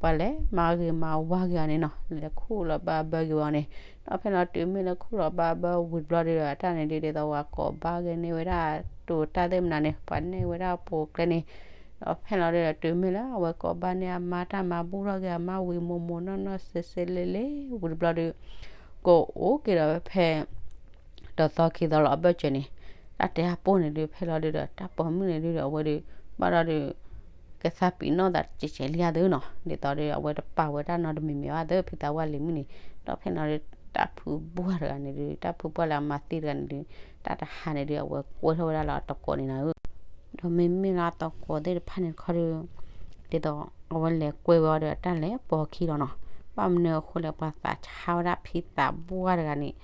ပှၤလဲၤမၤဂ့ၤမၤဝါက့ၤအီၤန့ၣ်နီၤ, လဲၤခူၣ်လီၤဘၣ်ဘၢက့ၤဝဲအီၤန့ၣ်, ဒီးဖဲလီၤတုၤမ့ၢ်လၢခူၣ်လီၤဘၣ်ဘၢဝံၤတဘျီဒီး အတၢ်န့ၣ်ဒုး ဒ်သိးပှၤကိးဘၣ်ဂ့ၤန့ၢ်ဝဲဒၣ် တိၤတၢ်သ့ၣ်မနုၤန့ၣ် ပှၤန့ၢ်ဝဲဒၣ်ပိာ်ကျဲန့ၣ်, ဒီးဖဲလီၤဒုးဒီး တုၤမ့ၢ်လၢအဝဲကိးဘၣ်န့ၢ်အမါတၢ်မၤဘူၣ်ထီၣ်က့ၤအမါဝံၤမိၢ်မိၢ်နီၢ်နီၢ်စ့စ့လ့လ့ဝံၤတဘျီဒီး ကအိၣ်က့ၤဒီးဖဲ တသီခံသီလီၤအဘၢၣ်စၢၤန့ၣ်, တၢ်တဲအပိၢ်န့ၣ်ဒုး ဖဲလီၤဒုးဒီး တၢ်ပိာ်မုၣ်န့ၣ်ဒုးဒီး အဝဲဒုး ဘၣ်ဒီးဒုး ကသးပ့ၤနီၣ်သးတကဲးကဲးလံဧါသုနီၤ, ဒ်သိးဒီး အဝဲတပာ်ဝဲတၢ်နီတမံၤမံၤဘၣ်သု ဖံသးပှၢ်လံၤမုၣ်န့ၣ်, ဒီးဖဲလီၤဒုး တၢ်ဖုဘှၢ်တဂၤန့ၣ်ဒုး တၢ်ဖုဘှၢ်လၢအမၤသံတဂၤန့ၣ်ဒုး တၢ်တဟါန့ၣ်ဒုး အဝဲကွဲထီၣ်ဝဲဒၣ်လၢအတကိးန့ၣ်နၤဧၢ ဒီးမ့မ့ၢ်လၢအတကိးသ့ၣ်တဖၣ်န့ၣ်တခီဒီး ဒ်သိး အဝဲလဲၤကွဲဝဲအီၤဒီးအတၢ်လဲၤပိာ်ခံလီၤနီၤ, ဘၣ်မနုၤအဃိလဲၣ်ပှၤသးဆါဝဲဒၣ်ဖံသးပှၢ်တဂၤန့ၣ်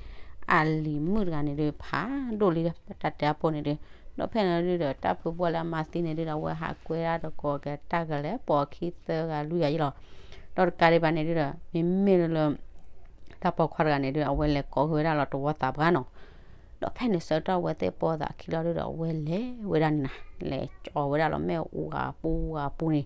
အလံၤမုၣ်တဂၤန့ၣ်ဒုး ဖးဒိၣ်လံဒီးတၢ်တဲအပိၢ်န့ၣ်ဒုး, ဒီးဖဲန့ၣ်ဒုးဒီး တၢ်ဖုဘှၢ်လၢအမၤသံန့ၣ်ဒုးဒီး အဝဲဟးကွဲဒၣ်တကိးက့ၤတၢ်ဂၤလဲၤပိာ်ခံသၢဂၤလွံၢ်ဂၤယ့လီၤ, ဒီးတကးဒံးဘၣ်န့ၣ်ဒုးဒီး မ့မ့ၢ်လၢ တၢ်ပိာ်ခွါတဂၤန့ၣ်ဒုး အဝဲလဲၤကိးက့ၤဝဲဒၣ်လီၤတဝီသးပှၢ်နီၤ ဒီးဖဲန့ၣ်ဆၢကတီၢ်အဝဲသ့ၣ်ပိာ်သးခံလီၤဒုးဒီး အဝဲလဲၤဝဲဒၣ်န့ၣ်နၤ, လဲၤကၠီဝဲဒၣ်လီၤ မ့ၣ်အူဂၤပူၤဂၤပူၤန့ၣ်,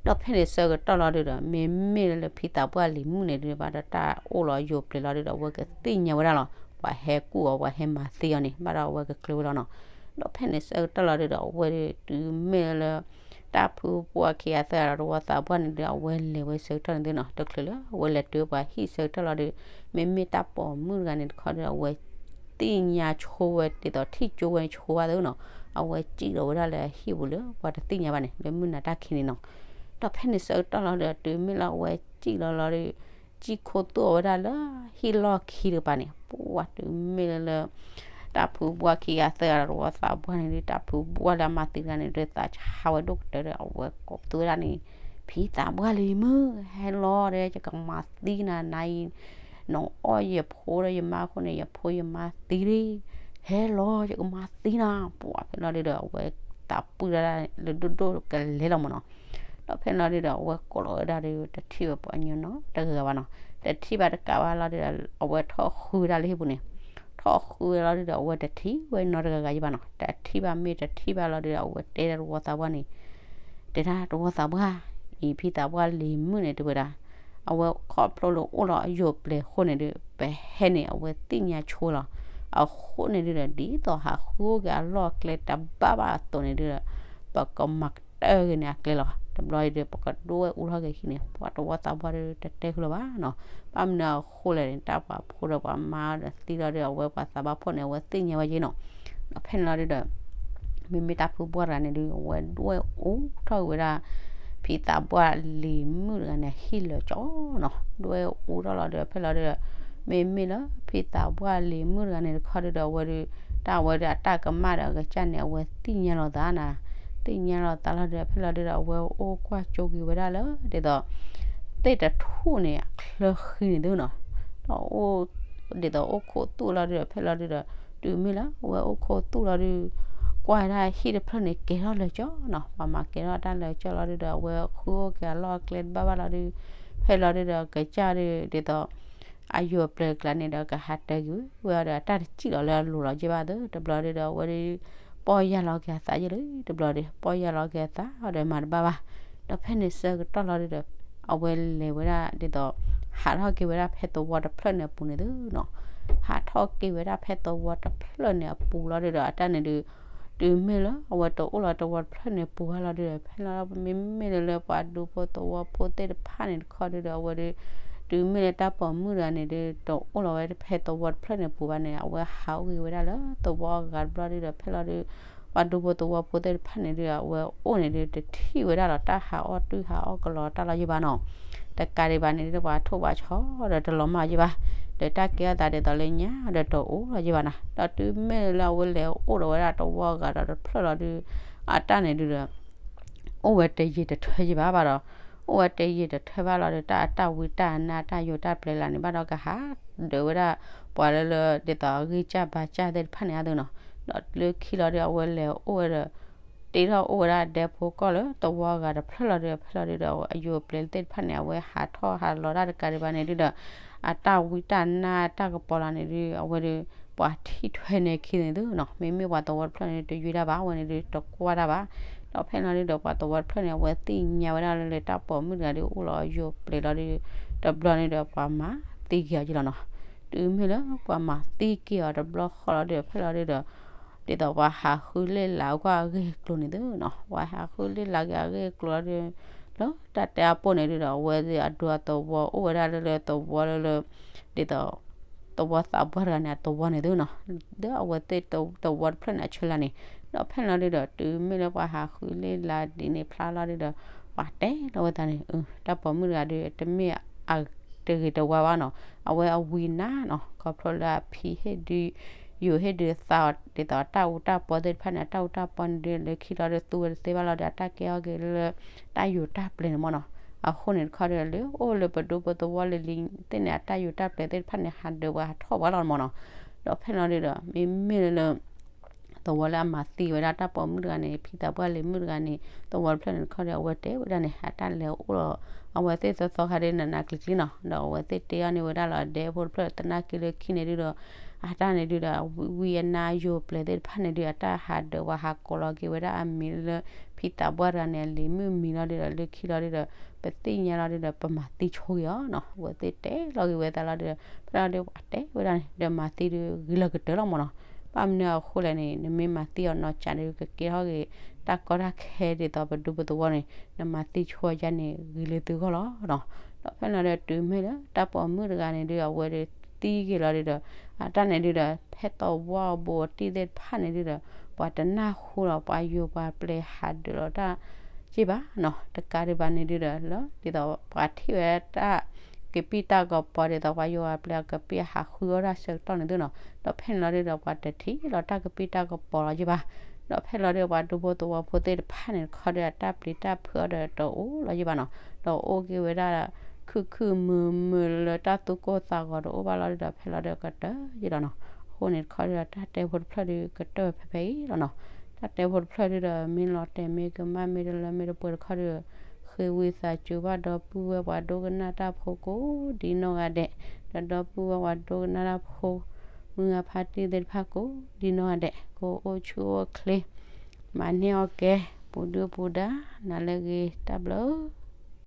ဒီးဖဲန့ၣ်ဆၢကတီၢ်လီၤဒုးဒီး မ့မ့ၢ်လၢဖံသးပှၢ်လံၤမုၣ်န့ၣ်ဒုး ဘၣ်ဒီးတၢ်အိၣ်လီၤယိာ်ပျဲၤလီၤဒုးဒီး အဝဲကသ့ၣ်ညါဝဲဒၣ်လီၤ, ပှၤဟဲကူၣ်အီၤ ပှၤဟဲမၤသံအီၤန့ၣ် ဘၣ်ဒီးအဝဲကကျၢၤဝဲလီၤနီၤ, ဒီးဖဲန့ၣ်ဆၢကတီၢ်လီၤဒုးဒီး အဝဲဒုးတုၤမ့ၢ်လၢ တၢ်ဖုဘှၢ်ခံဂၤသၢဂၤဒီးတဝီသးပှၢ်န့ၣ်ဒုး အဝဲလဲၤဝဲဆၢကတီၢ်န့ၣ်ဒုးနီၤ, တချုးလၢအဝဲလဲၤတုၤပှၤဟံၣ်ဆၢကတီၢ်လီၤဒုး မ့မ့ၢ်တၢ်ပိာ်မုၣ်တဂၤန့ၣ်တခီဒီး အဝဲသ့ၣ်ညါဆိဝဲဒ်သိးထံၣ်ကၠိဝဲဆိဝဲသ့နီၤ, အဝဲစံၣ်လီၤဝဲဒၣ်လၢအဟံၣ်ပူၤလၢပှၤတသ့ၣ်ညါဘၣ်န့ၣ် လၢမုၢ်နၤတၢ်ခံးန့ၣ်နီၤ, ဒီးဖဲန့ၣ်ဆၢကတီၢ်လီၤဒီး တုၤမ့ၢ်လၢအဝဲစံၣ်လီၤလီၤဒီး စံၣ်ခိၣ်သူၣ်အီၤဝဲဒၣ်လၢဟံၣ်လီၢ်ခံတကပၤန့ၣ် ပှၤတုၤမ့ၢ်လၢလၢ တၢ်ဖုဘှၢ်ခံဂၤသၢဂၤဒီးတဝီသးပှၢ်န့ၣ်ဒုး တၢ်ဖုဘှၢ်လၢအမၤသံတဂၤန့ၣ်ဒုး သးဆါဝဲဒိၣ်ကတၢၢ်ဒီး အဝဲကိးပသူဝဲဒၣ်န့ၣ် ဖံသးပှၢ်လံၤမုၣ် ဟဲလီၤဒီး ယကမၤသံနၤနၤအံၤ, နအီၣ်ယဖိဒီးယမါအဃိန့ၣ် ယဖိယမါသံလံ, ဟဲလီၤ ယကမၤသံနၤ, ပှၤဖဲလီၤဒုးဒီး အဝဲသးပှၢ်ဒၣ်လၢဒိၣ်ဒိၣ်ကလဲၤလီၤမးနီၤ, ဒီးဖဲလီၤဒုးဒီး အဝဲကိးလီၤဝဲဒၣ်ဒီး တထံၣ်ဝဲပှၤကညီနီတဂၤဘၣ်နီၤ, တထံၣ်ဘၣ်တကးဘၣ်လီၤဒုးဒီး အဝဲထီၣ်ဃုဝဲဒၣ်လၢဟံၣ်ပူၤန့ၣ်, ထီၣ်ဃုဝဲလီၤဒုးဒီး အဝဲတထံၣ်ဝဲနီတဂၤဂၤယဘၣ်နီၤ, တထံၣ်ဘၣ်မ့ၢ်တထံၣ်ဘၣ်လီၤဒုးဒီး အဝဲတဲဒၣ်တဝီသးပှၢ်န့ၣ် တဲဒၣ်တဝီသးပှၢ်, အံၤဖံသးပှၢ်လံၤမုၣ်န့ၣ်တဲဝဲဒၣ်, အဝဲခီဖျိလၢအိၣ်လီၤအယိာ်ပျဲၤအဃိန့ၣ်ဒုး ပဟဲန့ၣ် အဝဲသ့ၣ်ညါဆိလီၤ, အဃိန့ၣ်ဒုးဒီး ဒ်သိးဟးဃုအိၣ်က့ၤအလီၢ်အကျဲတဘၣ်ဘၣ်အသိးန့ၣ်ဒုးဒီး ပကမၤကတၢၢ်က့ၤန့ၣ်အကျဲလီၤ, တဘျီအံၤဒီး ပကဒိဝဲအူထီၣ်က့ၤဟံၣ်န့ၣ် ပှၤတဝီသးပှၢ်ဒီးတတဲဃုာ်လၢၤဘၣ်နီၤ, ဘၣ်မနုၤအဃိလဲၣ်န့ၣ် တၢ်ပာ်ဖှိၣ်ဒီးပှၤမါဒီးသံလီၤဒုး အဝဲပှၤသးဘၣ်ဖှိၣ်န့ၣ် အဝဲသ့ၣ်ညါဝဲက့ၤနီၤ, ဒီးဖဲန့ၣ်လီၤဒုးဒီး မ့မ့ၢ်တၢ်ဖုဘှၢ်တဂၤန့ၣ်ဒုး အဝဲဒွဲၣ်အူထီၣ်က့ၤဝဲဒၣ် ဖံသးပှၢ်လံၤမုၣ်တဂၤန့ၣ် ဟံၣ်လၢာ်ကၠီနီၤ, ဒွဲၣ်အူထီၣ်လီၤဒုး ဖဲလီၤဒုးဒီး မ့မ့ၢ်လၢဖံသးပှၢ်လံၤမုၣ်တဂၤန့ၣ်တခီဒုးဒီး အဝဲဒုး တၢ်အဝဲဒုးအတၢ်ကမၣ်ဒီးအကစၢ်န့ၣ် အဝဲသ့ၣ်ညါလီၤသးနၤ, သ့ၣ်ညါလီၤသးလီၤဒုး ဖဲလီၤဒုးဒီး အဝဲအိၣ်ကွၢ်ကၠိက့ၤဝဲဒၣ်လၢ ဒ်သိး သ့ၣ်တထူၣ်န့ၣ် အချၢဃံန့ၣ်သုနီၤ, ဒီးအိၣ် ဒ်သိးအိၣ်ခိးသူၣ်လီၤဒုးဒီး ဖဲလီၤဒုးဒီး တုၤမ့ၢ်လၢအဝဲအိၣ်ခိးသူၣ်လီၤဒုး ကွၢ်ဝဲဒၣ်ဟံၣ်တဖျၢၣ်န့ၣ် ကဲထီၣ်လၢာ်ကၠီနီၤ, ပှၤမၤကဲထီၣ်တၢ်လၢာ်ကၠီလီၤဒုးဒီး အဝဲဃုအိၣ်က့ၤအလီၢ်အကျဲတဘၣ်ဘၣ်လီၤဒုး ဖဲလီၤဒုးဒီး ကစၢ်ဒုး ဒ်သိး အယိာ်ပျဲၤကျါန့ၣ်ဒီး ကဟးတဲာ်ကွံာ်ဝဲအီၤဒီး အတၢ်တစံၣ်လီၤလၢအလိၤလီၤယဲၢ်ဘၣ်သု တဘျီဒုးဒီး အဝဲဒုး ပီၢ်ယၢ်လီၤက့ၤအသးယဲၢ်လံ တဘျီဒုး ပီၢ်ယၢ်လီၤက့ၤအသးဒီးမၤတဘၣ်ဘၣ်, ဒီးဖဲန့ၣ်ဆၢကတီၢ်လီၤဒုးဒီး အဝဲလဲၤဝဲဒၣ်ဒ်သိး ဟးထီၣ်က့ၤဝဲဒၣ်ဖဲသဝီတဖျၢၣ်န့ၣ်အပူၤန့ၣ်သုနီၤ, ဟးထီၣ်က့ၤဝဲဒၣ်ဖဲသဝီတဖျၢၣ်န့ၣ်အပူၤလီၤဒုးဒီး အတၢ်န့ၣ်ဒုး တုၤမ့ၢ်လၢအဝဲတအိၣ်လီၤသဝီတဖျၢၣ်န့ၣ်ပူၤဘၣ်လီၤဒုးဒီး ဖဲလီၤမ့မ့ၢ်လၢလၢပှၤဒူဖိသဝီဖိသ့ၣ်တဖၣ်န့ၣ်တခီဒုးဒီး အဝဲဒုး တုၤမ့ၢ်လၢတၢ်ပိာ်မုၣ်တဂၤန့ၣ်ဒုး တအိၣ်လီၤဝဲဖဲသဝီတဖျၢၣ်န့ၣ်ပူၤဘၣ်န့ၣ် အဝဲဟးအိၣ်က့ၤဝဲဒၣ်လၢသဝီအဂၤတဘျီဒုးဒီး ဖဲလီၤဒုး ပှၤဒူဖိသဝီဖိသ့ၣ်တဖၣ်န့ၣ်ဒုး အဝဲအိၣ်န့ၣ်ဒုး တထံၣ်ဝဲဒၣ်လီၤတၢ်ဟးအီၣ်တုၤဟးအီၣ်ကလီတၢ်လီၤယဲၢ်ဘၣ်နီၤ, တကးဒံးဘၣ်န့ၣ်ဒုး ပှၤထိၣ်ပှၤဆီဒီးတလီၤမၢ်ယဲၢ်ဘၣ်, ဒီးတၢ်ကဲထီၣ်သးဒ်သိးလၢညါဒီးတအိၣ်လီၤယဲၢ်ဘၣ်နီၤ, ဒီးတုၤမ့ၢ်လၢအဝဲလဲၤအိၣ်ဒီးဝဲဒၣ်သဝီအဂၤဒီးတဖျၢၣ်လီၤဒုး အတၢ်န့ၣ်ဒုးဒီး အိၣ်ဝဲတယံာ်တထၢယဲၢ်ဘၣ်ဘၣ်ဒီး အိၣ်ဝဲတယံာ်တထၢဘၣ်လီၤဒီး တၢ်အတၢ်ဝံတၢ်အနၢ်တၢ်ယိာ်တၢ်ပျဲၤလၢ်န့ၣ် ဘၣ်ဒီးကဟးဒုးဝဲဒၣ် ပှၤလၢလၢဒ်သိးအဂံၢ်စၢ်ဘါစၢ်သ့ၣ်တဖၣ်န့ၣ်အသိးနီၤ, ဒီးလၢခံလီၤဒုး အဝဲလဲၤအိၣ်ဝဲဒီး တ့ထီၣ်အိၣ်ဝဲဒၣ်ဒဲဖိကီၢ်လၢသဝီအဂၤတဖျၢၣ်လီၤဒုး ဖဲလီၤဒုးဒီး အယိာ်ပျဲၤသ့ၣ်တဖၣ်န့ၣ် အဝဲဟးထီၣ်ဟးလီၤတၢ်တကးဒံးဘၣ်န့ၣ်ဒုးဒီး အတၢ်ဝံတၢ်နၢ်တၢ်ကပီၤလၢ်န့ၣ်ဒုး အဝဲဒုး ပှၤထံၣ်ထွဲန့ၣ်ခံန့ၣ်သုနီၤ, မ့မ့ၢ်ပှၤသဝီတဖျၢၣ်န့ၣ် တယွ့ဒၣ်ဘၣ်, အဝဲန့ၣ်ဒုးတကွၢ်တၢ်ဘၣ်. ဒီးဖဲလီၤဒုးဒီး ပှၤသဝီတဖျၢၣ်န့ၣ် အဝဲသ့ၣ်ညါဝဲဒၣ်လၢ လၢတၢ်ပိာ်မုၣ်တဂၤဒုးအိၣ်လီၤယိာ်ပျဲၤလီၤဒုး တဘျီန့ၣ်ဒီး ပှၤမၤသံက့ၤအီၤက့လီၤနီၤ. တုၤမ့ၢ်လၢပှၤမၤသံက့ၤအီၤတဘျီဃီလီၤဒုး ဖဲလီၤဒုးဒီး ဒ်သိးပှၤဟးဃုလ့ၢ်လၤကွၢ်အဂ့ၢ်အကျိၤန့ၣ်သုနီၤ, ပှၤဟးဃုလ့ၢ်လၤက့ၤအဂ့ၢ်အကျိၤလီၤဒုး လၢတၢ်တဲအပူၤန့ၣ်ဒုးဒီး အဝဲသ့ၣ်အဒူအသဝီအိၣ်ဝဲဒၣ်လၢလၢသဝီလၢလၢ ဒ်သိး သဝီသးပှၢ်တဂၤန့ၣ် အသဝီန့ၣ်သုနီၤ, ဒီးအဝဲသ့ၣ်သဝီတဖျၢၣ်န့ၣ် အဆၢလၢ်န့ၣ်. ဒီးဖဲလီၤဒုးဒီး တုၤမ့ၢ်လၢပှၤဟးဃုလ့ၢ်လၤဒ်န့ၣ်ဖျါလီၤဒုးဒီး ပှၤတဲလီၤဝဲသးန့ၣ် တၢ်ပိာ်မုၣ်တဂၤဒုး တမ့ၢ်အတဂ့ၤတဝါဘၣ်နီၤ, အဝဲအဝံနါနီၤ, ခီဖျိလၢအဖံးဟ့ၣ်ဒုး ယိၤဟ့ၣ်ဒုးသးအီၤ ဒ်သိးအတၢ်အူတၢ်ပီသ့ၣ်တဖၣ်န့ၣ် အတၢ်အူတၢ်ပီန့ၣ်ဒုး လၢခံလီၤဒုး သူဝဲတသ့ဘၣ်လီၤဒီး အတၢ်ကဲထီၣ်က့ၤလၢ တၢ်ယိၤတၢ်ပျဲၤန့ၣ်မ့ၢ်နီၤ. အဃိန့ၣ်တခီဒီး လၢအိၣ်လၢပဒူပသဝီလံၤလံၤသ့ၣ်န့ၣ် အတၢ်ယိၤတၢ်ပျဲၤသ့ၣ်တဖၣ်န့ၣ် ဟးဒၢးပှၤဟးထီၣ်ပှၤလီၤမ့ၢ်နီၤ. ဒီးဖဲလီၤဒုးဒီး မ့မ့ၢ်လၢ သဝီလၢအမၤသံဝဲဒၣ်တၢ်ပိာ်မုၣ်တဂၤန့ၣ် ဖံသးပှၢ်လံၤမုၣ်တဂၤန့ၣ် သဝီတဖျၢၣ်န့ၣ်တခီဒီး အဝဲတဲဝဲဒၣ်န့ၣ် အတၢ်လဲၤအိၣ်လီၤ အဝဲသ့ၣ်သီသီခါဒီး နးနးကျံၤကျံၤနီၤ. ဒီးအဝဲသ့ၣ်တဲအီၤန့ၣ်ဝဲဒၣ်လီၤ ဒဲဖိတဖျၢၣ်သနာ်က့လၢခံန့ၣ်ဒုးဒီး အတၢ်န့ၣ်ဒုးဒီး ဝံအနါယိၤပျဲၤသ့ၣ်တဖၣ်န့ၣ်ဒုး အတၢ်ဟးဒၢးပှၤဟးကိးလီၤက့ၤဝဲဒၣ်အမံၤလၢ ဖံသးပှၢ်တဂၤန့ၣ် အလံၤမုၣ်မံၤလီၤဒုးဒီး လၢခံလီၤဒုးဒီး ပသ့ၣ်ညါလီၤဒုးဒီး ပမၤသံဆိက့ၤအီၤနီၤ. အဝဲသ့ၣ်တဲလီၤက့ၤဝဲသးလီၤဒုးဒီး ဖဲလီၤဒုးပှၤတဲဝဲဒၣ်န့ၣ် ဒီးမၤသံဒုးဂ့ၤလီၤကတၢၢ်လီၤမ့ၢ်နီၤ. ဘၣ်မနုၤအဃိလဲၣ်န့ၣ် နမ့ၢ်မၤသံအီၤနီၤ ကးဒုးကကဲထီၣ်က့ၤ တၢ်ကီတၢ်ခဲဒ်သိးပဒူပသဝီန့ၣ် နမၤသံဆိယါန့ၣ် ဂ့ၤလၢသုဂီၢ်လီၤနီၤ. ဒီးဖဲလီၤဒုးတုၤမ့ၢ်လၢ တၢ်ပိာ်မုၣ်တဂၤန့ၣ်ဒုး အဝဲဒုးသံက့ၤလီၤဒုးဒီး အတၢ်န့ၣ်ဒုးဒီး ဖဲသဝီအဘူးအတံၢ်သ့ၣ်တဖၣ်န့ၣ်ဒုးဒီး ပှၤတနၢ်ဟူလီၤ ပှၤယိၤပှၤပျဲၤဟးဒၢးလီၤတၢ် က့ဘၣ်နီၤ. တကးဒံးဘၣ်န့ၣ်ဒုးဒီး လၢဒ်သိးပှၤထံၣ်ဝဲတၢ်ကပံၢ်တၢ်ကပီၤ ဒ်သိးပှၤယိၤပှၤပျဲၤအကပံၢ်အဟးဃုအီၣ်တၢ်ဆၢကတီၢ်န့ၣ်သုနီၤ. ဒီးဖဲန့ၣ်လီၤဒုးဒီး ပှၤတထံၣ်လီၤတၢ်ကပံၢ်တၢ်ကပီၤလီၤက့ဘၣ်. ဒီးဖဲလီၤဒုးပှၤဒူဖိသဝီဖိသ့ၣ်တဖၣ်န့ၣ်တခီဒီး အတၢ်ပျံၤတၢ်ဖုးအီၤဒီးတအိၣ်လီၤက့ဘၣ်နီၤ. ဒီးအိၣ်က့ၤဝဲဒၣ် ခုၣ်ခုၣ်မုာ်မုာ်လၢတၢ်သူၣ်ကိၢ်သးဂီၤတအိၣ်ဘၣ်လီၤဒုးဒီး ဖဲလီၤဒုးကတၢၢ်ယ့ၣ်လီၤနီၤ. အဃိန့ၣ်တခီဒီး တၢ်တဲဖိတဖျၢၣ်ဒုးကတၢၢ်ဖဲဖဲအံၤလီၤနီၤ. တၢ်တဲဖိတဖျၢၣ်ဒုးဒီး မ့ၢ်လီၤတဲာ်မ့ၢ်ကမၣ်မ့ၢ်တလၢမ့ၢ်တပှဲၤတခီဒီး ဃ့ဝံသးစူၤဘၣ်ဒီပုၢ်ဝဲၢ်ပှၤဒိကနၣ်တၢ်ဖိကိးဒ်နီၢ်ဂၤဒဲး, ဒီးဒီပုၢ်ဝဲၢ်ပှၤဒိကနၣ်တၢ်ဖိ မုၢ်ဂၤဖါတံၢ်သ့ၣ်တဖၣ်ကိးဒ်နီၢ်ဂၤဒဲး ကအိၣ်ဆူၣ်အိၣ်ချ့ မၤန့ၢ်အီၣ်ကဲ ပူၤဒုၣ်ပူၤဒါ နၤလၢအဂ့ၤ တၢ်ဘျုး